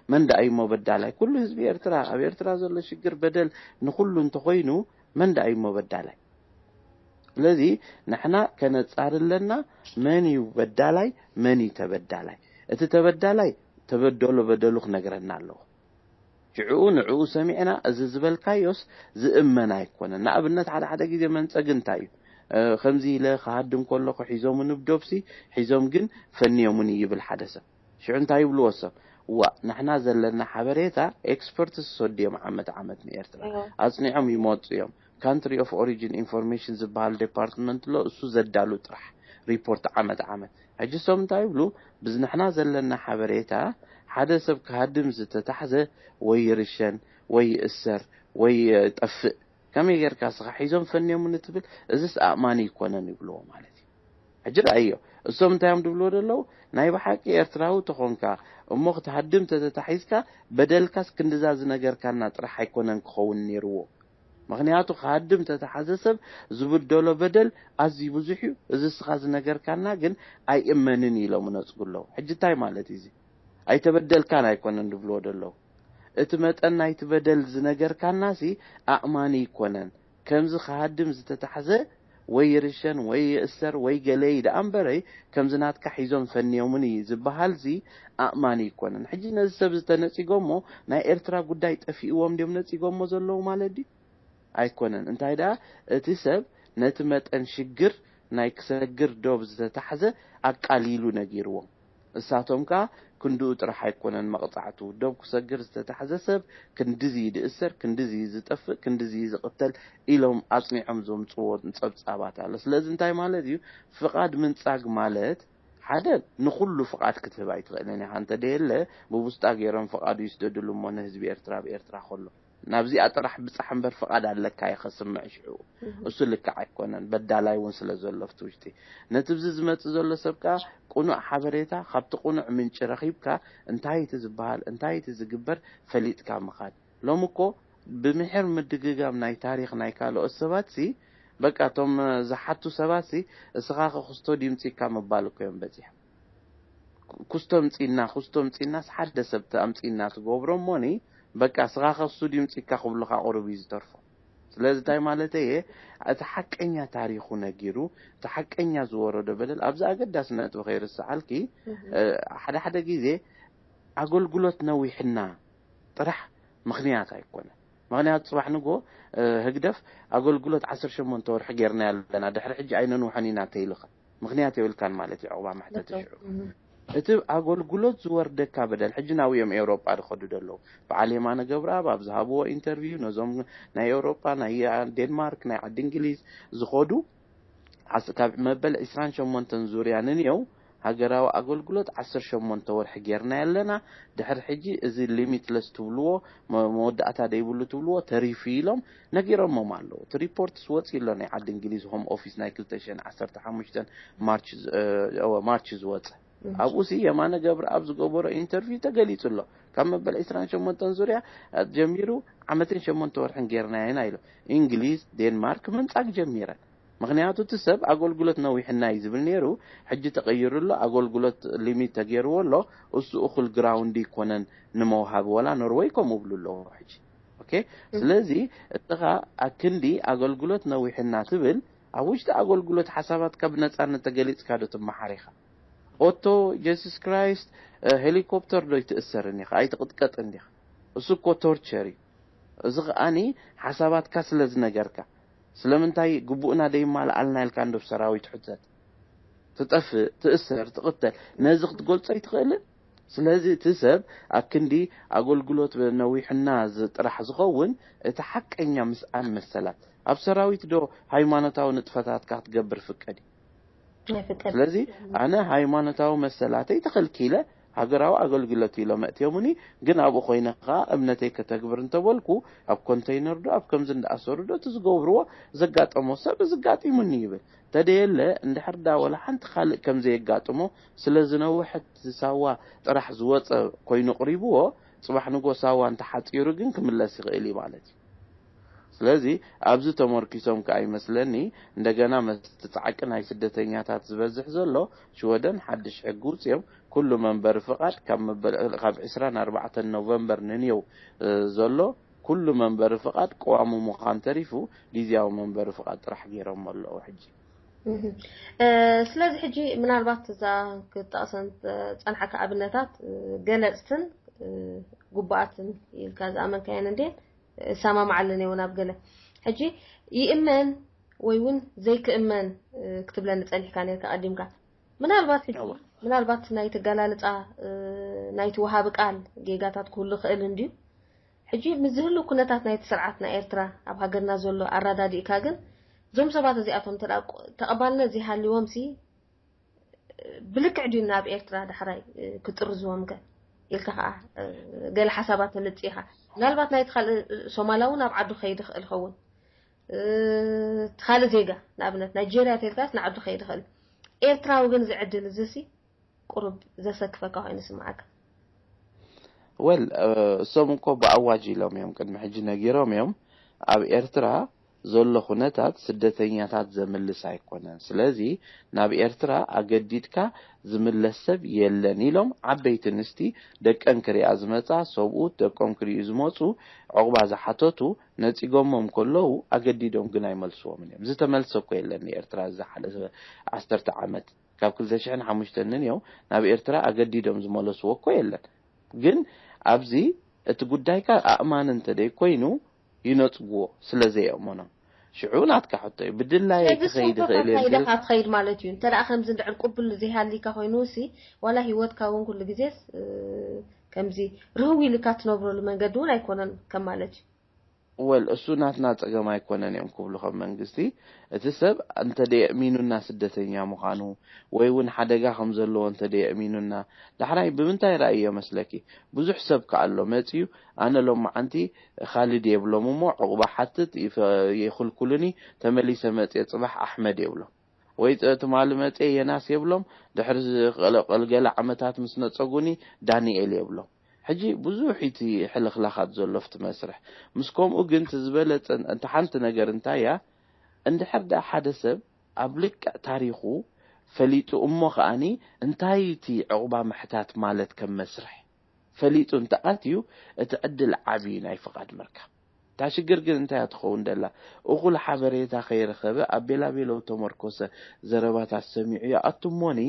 መን ደኣ እዩሞ በዳላይ? ኩሉ ህዝቢ ኤርትራ። ኣብ ኤርትራ ዘሎ ሽግር በደል ንኹሉ እንተኾይኑ መን ደኣ እዩሞ በዳላይ? ስለዚ ንሕና ከነጻሪ ኣለና፣ መን እዩ በዳላይ፣ መን እዩ ተበዳላይ? እቲ ተበዳላይ ተበደሎ በደሉ ክነግረና ኣለዎ። ሽዕኡ ንዕኡ ሰሚዕና፣ እዚ ዝበልካዮስ ዝእመን ኣይኮነን። ንኣብነት ሓደ ሓደ ግዜ መንጸግ እንታይ እዩ? ከምዚ ኢለ ክሃድም ከለኹ ሒዞምኒ ብዶብሲ፣ ሒዞም ግን ፈንዮምኒ ይብል ሓደ ሰብ። ሽዑ እንታይ ይብልዎ ሰብ? ዋ፣ ንሕና ዘለና ሓበሬታ ኤክስፐርትስ ሰድዮም ዓመት ዓመት ንኤርትራ ኣጽኒዖም ይመጹ እዮም። ካንትሪ ኦፍ ኦሪጂን ኢንፎርሜሽን ዝበሃል ዴፓርትመንት ኣሎ፣ እሱ ዘዳሉ ጥራሕ ሪፖርት ዓመት ዓመት። ሕጂ እሶም እንታይ ይብሉ? ብዝንሕና ዘለና ሓበሬታ ሓደ ሰብ ክሃድም ዝተታሕዘ ወይ ይርሸን ወይ ይእሰር ወይ ይጠፍእ፣ ከመይ ጌርካ ስኻ ሒዞም ፈንዮምኒ ትብል? እዚስ ኣእማኒ ይኮነን ይብልዎ ማለት እዩ። ሕጂ ረኣዮ፣ እሶም እንታይ እዮም ድብልዎ ደለዉ? ናይ ብሓቂ ኤርትራዊ ተኾንካ እሞ ክትሃድም ተተታሒዝካ፣ በደልካስ ክንድዛ ዝነገርካና ጥራሕ ኣይኮነን ክኸውን ነይርዎ። ምኽንያቱ ክሃድም ተተሓዘ ሰብ ዝብደሎ በደል ኣዝዩ ብዙሕ እዩ። እዚ እስኻ ዝነገርካና ግን ኣይእመንን ኢሎም ነጽጉ ኣለዉ። ሕጂ እንታይ ማለት እዩ እዚ? ኣይተበደልካን ኣይኮነን ድብልዎ ደለዉ። እቲ መጠን ናይቲ በደል ዝነገርካናሲ ኣእማኒ ኣይኮነን። ከምዚ ክሃድም ዝተታሕዘ ወይ ይርሸን ወይ ይእሰር ወይ ገለ እዩ ደኣ እምበረይ፣ ከምዚ ናትካ ሒዞም ፈንዮምኒ ዝበሃልሲ ኣእማኒ ኣይኮነን። ሕጂ ነዚ ሰብ ዝተነጺጎሞ ናይ ኤርትራ ጉዳይ ጠፊእዎም ድዮም ነጺጎሞ ዘለዉ ማለት ድዩ? ኣይኮነን። እንታይ ደኣ እቲ ሰብ ነቲ መጠን ሽግር ናይ ክሰግር ዶብ ዝተታሕዘ ኣቃሊሉ ነጊርዎም። እሳቶም ከኣ ክንድኡ ጥራሕ ኣይኮነን መቕጻዕቱ። ዶብ ክሰግር ዝተታሕዘ ሰብ ክንድዚ እዩ ዝእሰር፣ ክንድዚ እዩ ዝጠፍእ፣ ክንድዚ እዩ ዝቕተል ኢሎም ኣጽኒዖም ዘምጽዎ ጸብጻባት ኣሎ። ስለዚ እንታይ ማለት እዩ? ፍቓድ ምንጻግ ማለት ሓደ ንኹሉ ፍቓድ ክትህብ ኣይትኽእልን ኢኻ። እንተ ደየለ ብውስጣ ገይሮም ፍቓዱ ይስደድሉ እሞ ንህዝቢ ኤርትራ ኣብ ኤርትራ ከሎ ናብዚኣ ጥራሕ ብጻሕ እምበር ፍቓድ ኣለካ እዩ ከስምዕ ሽዑ። እሱ ልክዕ ኣይኮነን፣ በዳላይ እውን ስለ ዘሎ ኣብቲ ውሽጢ። ነቲ ብዚ ዝመጽእ ዘሎ ሰብ ከኣ ቅኑዕ ሓበሬታ ካብቲ ቅኑዕ ምንጪ ረኺብካ እንታይ እቲ ዝበሃል፣ እንታይ እቲ ዝግበር ፈሊጥካ ምኻድ። ሎሚ እኮ ብምሒር ምድግጋም ናይ ታሪኽ ናይ ካልኦት ሰባትሲ፣ በቃ እቶም ዝሓቱ ሰባትሲ፣ እስኻ ከ ኩስቶዲ ይምጺካ ምባል እኮ እዮም በጺሖም። ኩስቶ ምጺና፣ ኩስቶ ምጺናስ ሓደ ሰብ ኣምጺና ትገብሮ እሞኒ፣ በቃ እስኻ ከ ሱድ ይምጺካ ክብሉኻ ቁሩብ እዩ ዝተርፎ። ስለዚ እንታይ ማለተይ እየ? እቲ ሓቀኛ ታሪኹ ነጊሩ፣ እቲ ሓቀኛ ዝወረዶ በደል፣ ኣብዚ ኣገዳሲ ነጥቢ ከይርስዓልኪ፣ እ፣ ሓደ ሓደ ግዜ ኣገልግሎት ነዊሕና ጥራሕ ምኽንያት ኣይኮነን። ምኽንያቱ ጽባሕ ንግሆ፣ እ፣ ህግደፍ ኣገልግሎት ዓሰርተ ሸሞንተ ወርሒ ጌርና ኣለና፣ ድሕሪ ሕጂ ኣይነንውሖን ኢና እንተኢሉኻ፣ ምኽንያት የብልካን ማለት እዩ ዕቑባ መሕተቲ ሽዑ። እቲ ኣገልግሎት ዝወርደካ በደል፣ ሕጂ ናብኡ እዮም ኤውሮጳ ዝኸዱ ዘለዉ። በዓል የማነ ገብረኣብ ኣብ ዝሃብዎ ኢንተርቪው፣ ነዞም ናይ ኤውሮጳ፣ ናይ ዴንማርክ፣ ናይ ዓዲ እንግሊዝ ዝኸዱ፣ ዓስ-፣ ካብ መበል ዕስራን ሸሞንተን ዙርያ ንንየው ሃገራዊ ኣገልግሎት ዓሰርተ ሸሞንተ ወርሒ ጌርና ኣለና። ድሕሪ ሕጂ እዚ ሊሚትለስ ትብልዎ፣ መ-፣ መወዳእታ ደይብሉ ትብልዎ ተሪፉ ኢሎም ነጊሮሞም ኣለዉ። እቲ ሪፖርትስ ወጺኡ ኣሎ፣ ናይ ዓዲ እንግሊዝ ሆም ኦፊስ ናይ ክልተ ሽሕን ዓሰርተ ሓሙሽተን ማርች ዝ-፣ እ፣ እወ፣ ማርች ዝወጸ። ኣብኡሲ የማነ ገብረኣብ ዝገበሮ ኢንተርቪው ተገሊጹ ኣሎ። ካብ መበል ዕስራን ሸሞንተን ዙርያ ጀሚሩ ዓመትን ሸሞንተ ወርሕን ጌርና ኢና ኢሎም። እንግሊዝ፣ ዴንማርክ ምንጻግ ጀሚረን። ምኽንያቱ እቲ ሰብ ኣገልግሎት ነዊሕና እዩ ዝብል ነይሩ፣ ሕጂ ተቐይሩ ኣሎ፣ ኣገልግሎት ሊሚት ተገይርዎ ኣሎ። እሱ እኹል ግራውንድ ይኮነን ንመውሃቢ፣ ወላ ኖርወይ ከምኡ ብሉ ኣለዎ ሕጂ። ኦኬ፣ ስለዚ እስኻ ኣክንዲ ኣገልግሎት ነዊሕና ትብል፣ ኣብ ውሽጢ ኣገልግሎት ሓሳባትካ ብነጻነት ተገሊጽካ ዶ ትመሓር ኢኻ? ኦቶ፣ ጀሱስ ክራይስት፣ እ፣ ሄሊኮፕተር ዶ ይትእሰርን ኢኻ? ኣይትቕጥቀጥን ዲኻ? እሱ እኮ ቶርቸር እዩ። እዚ ኸኣኒ ሓሳባትካ ስለ ዝነገርካ። ስለምንታይ ግቡእና ደይማልኣልና ኢልካ እንዶ ብሰራዊት ሕተት። ትጠፍእ፣ ትእሰር፣ ትቕተል። ነዚ ክትገልጾ ኣይትኽእልን? ስለዚ እቲ ሰብ ኣብ ክንዲ ኣገልግሎት ነዊሕና ዝ-፣ ጥራሕ ዝኸውን እቲ ሓቀኛ ምስኣን መሰላት። ኣብ ሰራዊት ዶ ሃይማኖታዊ ንጥፈታትካ ክትገብር ፍቀድ እዩ? ይፍቀድ። ስለዚ ኣነ ሃይማኖታዊ መሰላተይ ተኸልኪለ ሃገራዊ ኣገልግሎት ኢሎም ኣእትዮምኒ፣ ግን ኣብኡ ኮይነ ከኣ እምነተይ ከተግብር እንተበልኩ ኣብ ኮንተይነር ዶ ኣብ ከምዚ እንዳኣሰሩ ዶ እቲ ዝገብርዎ ዘጋጠሞ ሰብ እዚ ኣጋጢሙኒ ይብል። ተደየለ እንድሕር ዳ ወላ ሓንቲ ካልእ ከም ዘየጋጥሞ ስለ ዝነውሕ እቲ ሳዋ ጥራሕ ዝወጸ ኮይኑ ቅሪብዎ፣ ጽባሕ ንጎ ሳዋ እንተሓጺሩ ግን ክምለስ ይኽእል እዩ ማለት እዩ። ስለዚ ኣብዚ ተመርኪሶም ከኣ ይመስለኒ እንደገና መስቲ ጻዕቂ ናይ ስደተኛታት ዝበዝሕ ዘሎ ሽወደን ሓድሽ ሕጊ ውጽዮም ኩሉ መንበሪ ፍቓድ ካብ መበል ካብ ዕስራን ኣርባዕተን ኖቨምበር ንንየው ዘሎ ኩሉ መንበሪ ፍቓድ ቀዋሙ ምዃን ተሪፉ ግዝያዊ መንበሪ ፍቓድ ጥራሕ ገይሮም ኣለዉ ሕጂ። ስለዚ ሕጂ ምናልባት እዛ ክጠቕሰን ጸንሓካ ኣብነታት ገለጽትን ግቡኣትን ኢልካ ዝኣመንካየን እንዴ እሰማማዓለን እየውን ኣብ ገለ ሕጂ ይእመን ወይ እውን ዘይክእመን ክትብለኒ ጸኒሕካ ነርካ ቀዲምካ ምናልባት ሕጂ ምናልባት ናይ ትገላልጻ ናይ ትወሃቢ ቃል ጌጋታት ክህሉ ክእል እንድዩ ሕጂ ምስ ዝህሉ ኩነታት ናይቲ ስርዓት ናይ ኤርትራ ኣብ ሃገርና ዘሎ ኣረዳዲእካ ግን እዞም ሰባት እዚኣቶም ተቐባልነት ዘይሃልዎም ሲ ብልክዕ ድዩ ናብ ኤርትራ ዳሕራይ ክጥርዝዎም ከ ኢልካ ከዓ ገለ ሓሳባት ተምጽእ ኢኻ ምናልባት ናይቲ ካልእ ሶማላ እውን ኣብ ዓዱ ከይድ ይኽእል ይኸውን ካልእ ዜጋ ንኣብነት ናይጀርያ ተልካስ ንዓዱ ከይድ ይኽእል ኤርትራዊ ግን ዝዕድል እዚሲ ቁሩብ ዘሰክፈካ ኮይኑ ስምዓካ ወል እሶም እኮ ብኣዋጅ ኢሎም እዮም ቅድሚ ሕጂ ነጊሮም እዮም ኣብ ኤርትራ ዘሎ ኩነታት ስደተኛታት ዘምልስ ኣይኮነን። ስለዚ ናብ ኤርትራ ኣገዲድካ ዝምለስ ሰብ የለን ኢሎም ዓበይቲ ንስቲ ደቀን ክሪኣ ዝመጻ ሰብኡት ደቆም ክሪኡ ዝመጹ ዕቑባ ዝሓተቱ ነጺጎሞም ከለዉ ኣገዲዶም ግን ኣይመልስዎምን እዮም። ዝተመልሰ እኮ የለን ንኤርትራ ዝሓለፈ ዓሰርተ ዓመት ካብ ክልተ ሽሕን ሓሙሽተን ንንየው ናብ ኤርትራ ኣገዲዶም ዝመለስዎ እኮ የለን። ግን ኣብዚ እቲ ጉዳይካ ኣእማኒ እንተ ደይኮይኑ ይነጽግዎ ስለ ዘየእመኖም። ሽዑ ናትካ ሕቶ እዩ። ብድላይ ክኸይድ ይኽእል እየ እንተ ኢልካ ትኸይድ ማለት እዩ። እንተ ደኣ ከምዚ እንድዕል ቅቡል ዘይሃልይካ ኮይኑ ሲ ዋላ ህይወትካ እውን ኩሉ ግዜስ ከምዚ ርህው ኢልካ ትነብረሉ መንገዲ እውን ኣይኮነን ከም ማለት እዩ። ወል እሱ ናትና ጸገም ኣይኮነን እዮም ክብሉ ከም መንግስቲ እቲ ሰብ እንተ ደየእሚኑና ስደተኛ ምዃኑ ወይ እውን ሓደጋ ከም ዘለዎ እንተ ደየእሚኑና ዳሕራይ ብምንታይ ራእዮ መስለኪ ብዙሕ ሰብ ከኣሎ መጽዩ ኣነ ሎማዓንቲ ኻልድ የብሎም እሞ ዕቑባ ሓትት ይኽልኩሉኒ ተመሊሰ መጽየ ጽባሕ ኣሕመድ የብሎም ወይ ትማሊ መጽየ የናስ የብሎም ድሕሪ ዝቐለቀልገለ ዓመታት ምስ ነጸጉኒ ዳንኤል የብሎም ሕጂ ብዙሕ እቲ ሕልኽላኻት ዘሎ ኣብቲ መስርሕ። ምስ ከምኡ ግን እቲ ዝበለጸ እቲ ሓንቲ ነገር እንታይ እያ? እንድሕር ደኣ ሓደ ሰብ ኣብ ልክዕ ታሪኹ ፈሊጡ እሞ ከኣኒ እንታይ እቲ ዕቑባ ምሕታት ማለት ከም መስርሕ ፈሊጡ እንተ ኣትዩ እቲ ዕድል ዓቢ እዩ ናይ ፍቓድ ምርካብ። እታ ሽግር ግን እንታይ እያ ትኸውን ደላ? እኹል ሓበሬታ ከይረኸበ ኣብ ቤላቤሎ ተመርኮሰ ዘረባታት ሰሚዑ ይኣቱ እሞኒ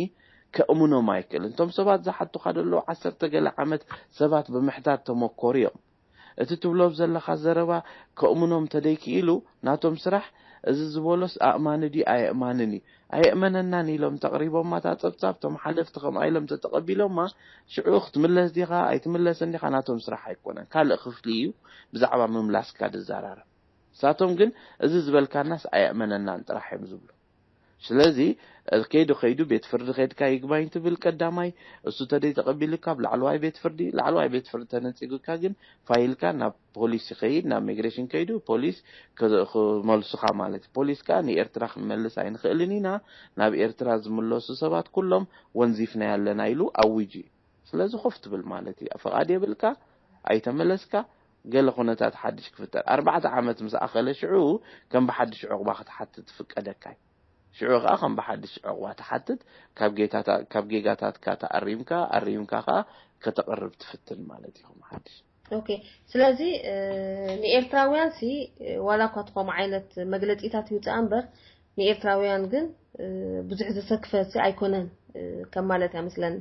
ከእምኖም ኣይክእልን። እቶም ሰባት ዝሓቱኻ ዘለዉ ዓሰርተ ገለ ዓመት ሰባት ብምሕታት ተመኮሩ እዮም። እቲ ትብሎ ዘለኻ ዘረባ ከእምኖም ተደይክኢሉ ናቶም ስራሕ እዚ ዝበሎስ ኣእማኒ ድዩ ኣየእማንን እዩ ኣየእመነናን ኢሎም ተቕሪቦማ እታ ጸብጻብ እቶም ሓለፍቲ ከምኣ ኢሎም ተተቐቢሎማ ሽዑ ክትምለስ ዲኻ ኣይትምለስን ዲኻ ናቶም ስራሕ ኣይኮነን ካልእ ክፍሊ እዩ ብዛዕባ ምምላስካ ዝዘራረብ ንሳቶም ግን እዚ ዝበልካናስ ኣየእመነናን ጥራሕ እዮም ዝብሉ ስለዚ ከይዱ ከይዱ ቤት ፍርዲ ከድካ ይግባኝ ትብል ቀዳማይ እሱ ተደይ ተቐቢልካ ኣብ ላዕለዋይ ቤት ፍርዲ ላዕለዋይ ቤት ፍርዲ ተነጺጉካ ግን ፋይልካ ናብ ፖሊስ ይኸይድ ናብ ሚግሬሽን ከይዱ ፖሊስ ክመልሱኻ ማለት እዩ ፖሊስ ከዓ ንኤርትራ ክንመልስ ኣይንኽእልን ኢና ናብ ኤርትራ ዝምለሱ ሰባት ኩሎም ወንዚፍና ያለና ኢሉ ኣዊጁ እዩ ስለዚ ኮፍ ትብል ማለት እዩ ፍቓድ የብልካ ኣይተመለስካ ገለ ኩነታት ሓድሽ ክፍጠር ኣርባዕተ ዓመት ምስ ኣኸለ ሽዑ ከም ብሓድሽ ዕቑባ ክትሓትት ትፍቀደካ እዩ ሽዑ ከዓ ከም ብሓድሽ ዕቑባ ትሓትት ካብ ጌጋታትካ ተኣሪምካ ኣሪምካ ከዓ ከተቕርብ ትፍትን ማለት እዩ ከም ሓድሽ ኦኬ ስለዚ ንኤርትራውያን ሲ ዋላ እኳ ትኸም ዓይነት መግለፂታት ይውፅኣ እምበር ንኤርትራውያን ግን ብዙሕ ዘሰክፈ ሲ ኣይኮነን ከም ማለት እያ መስለኒ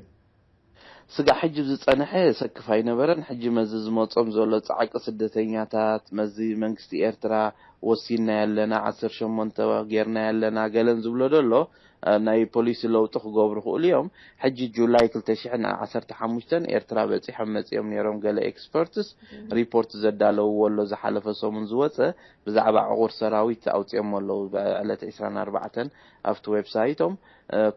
ስጋዕ ሕጂ ዝጸንሐ የሰክፍ ኣይነበረን። ሕጂ መዚ ዝመጾም ዘሎ ጻዕቂ ስደተኛታት፣ መዚ መንግስቲ ኤርትራ ወሲንናዮ ኣለና፣ ዓሰርተ ሸሞንተ ጌርናዮ ኣለና፣ ገለን ዝብሎ ደሎ፣ ናይ ፖሊሲ ለውጢ ክገብሩ ክእሉ እዮም። ሕጂ ጁላይ ክልተ ሽሕን ዓሰርተ ሓሙሽተን ኤርትራ በጺሖም መጺኦም ነይሮም ገለ ኤክስፐርትስ ሪፖርት ዘዳለውዎ ኣሎ ዝሓለፈ ሰሙን ዝወጸ ብዛዕባ ዕቑር ሰራዊት ኣውጺኦሞ ኣለዉ ዕለት ዕስራን ኣርባዕተን ኣብቲ ዌብሳይቶም።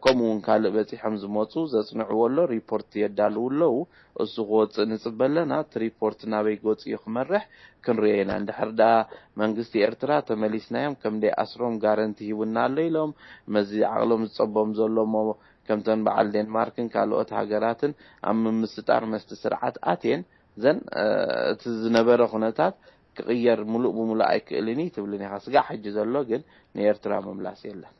ከምኡ እውን ካልእ በጺሖም ዝመጹ ዘጽንዕዎ ኣሎ ሪፖርት የዳልዉ ኣለዉ። እሱ ክወጽእ ንጽበ ኣለና። እቲ ሪፖርት ናበይ ገጹ እዩ ክመርሕ ክንሪኦ ኢና። እንድሕር ደኣ መንግስቲ ኤርትራ ተመሊስናዮም ከም ደይኣስሮም ጋረንቲ ሂቡና ኣሎ ኢሎም መዚ ዓቕሎም ዝጸቦም ዘሎ እሞ ከምተን በዓል ዴንማርክን ካልኦት ሃገራትን ኣብ ምምስጣር መስቲ ስርዓት ኣትየን ዘን እቲ ዝነበረ ኩነታት ክቕየር ሙሉእ ብሙሉእ ኣይክእልን እዩ ትብልን ኢኻ። ስጋዕ ሕጂ ዘሎ ግን ንኤርትራ ምምላስ የለን።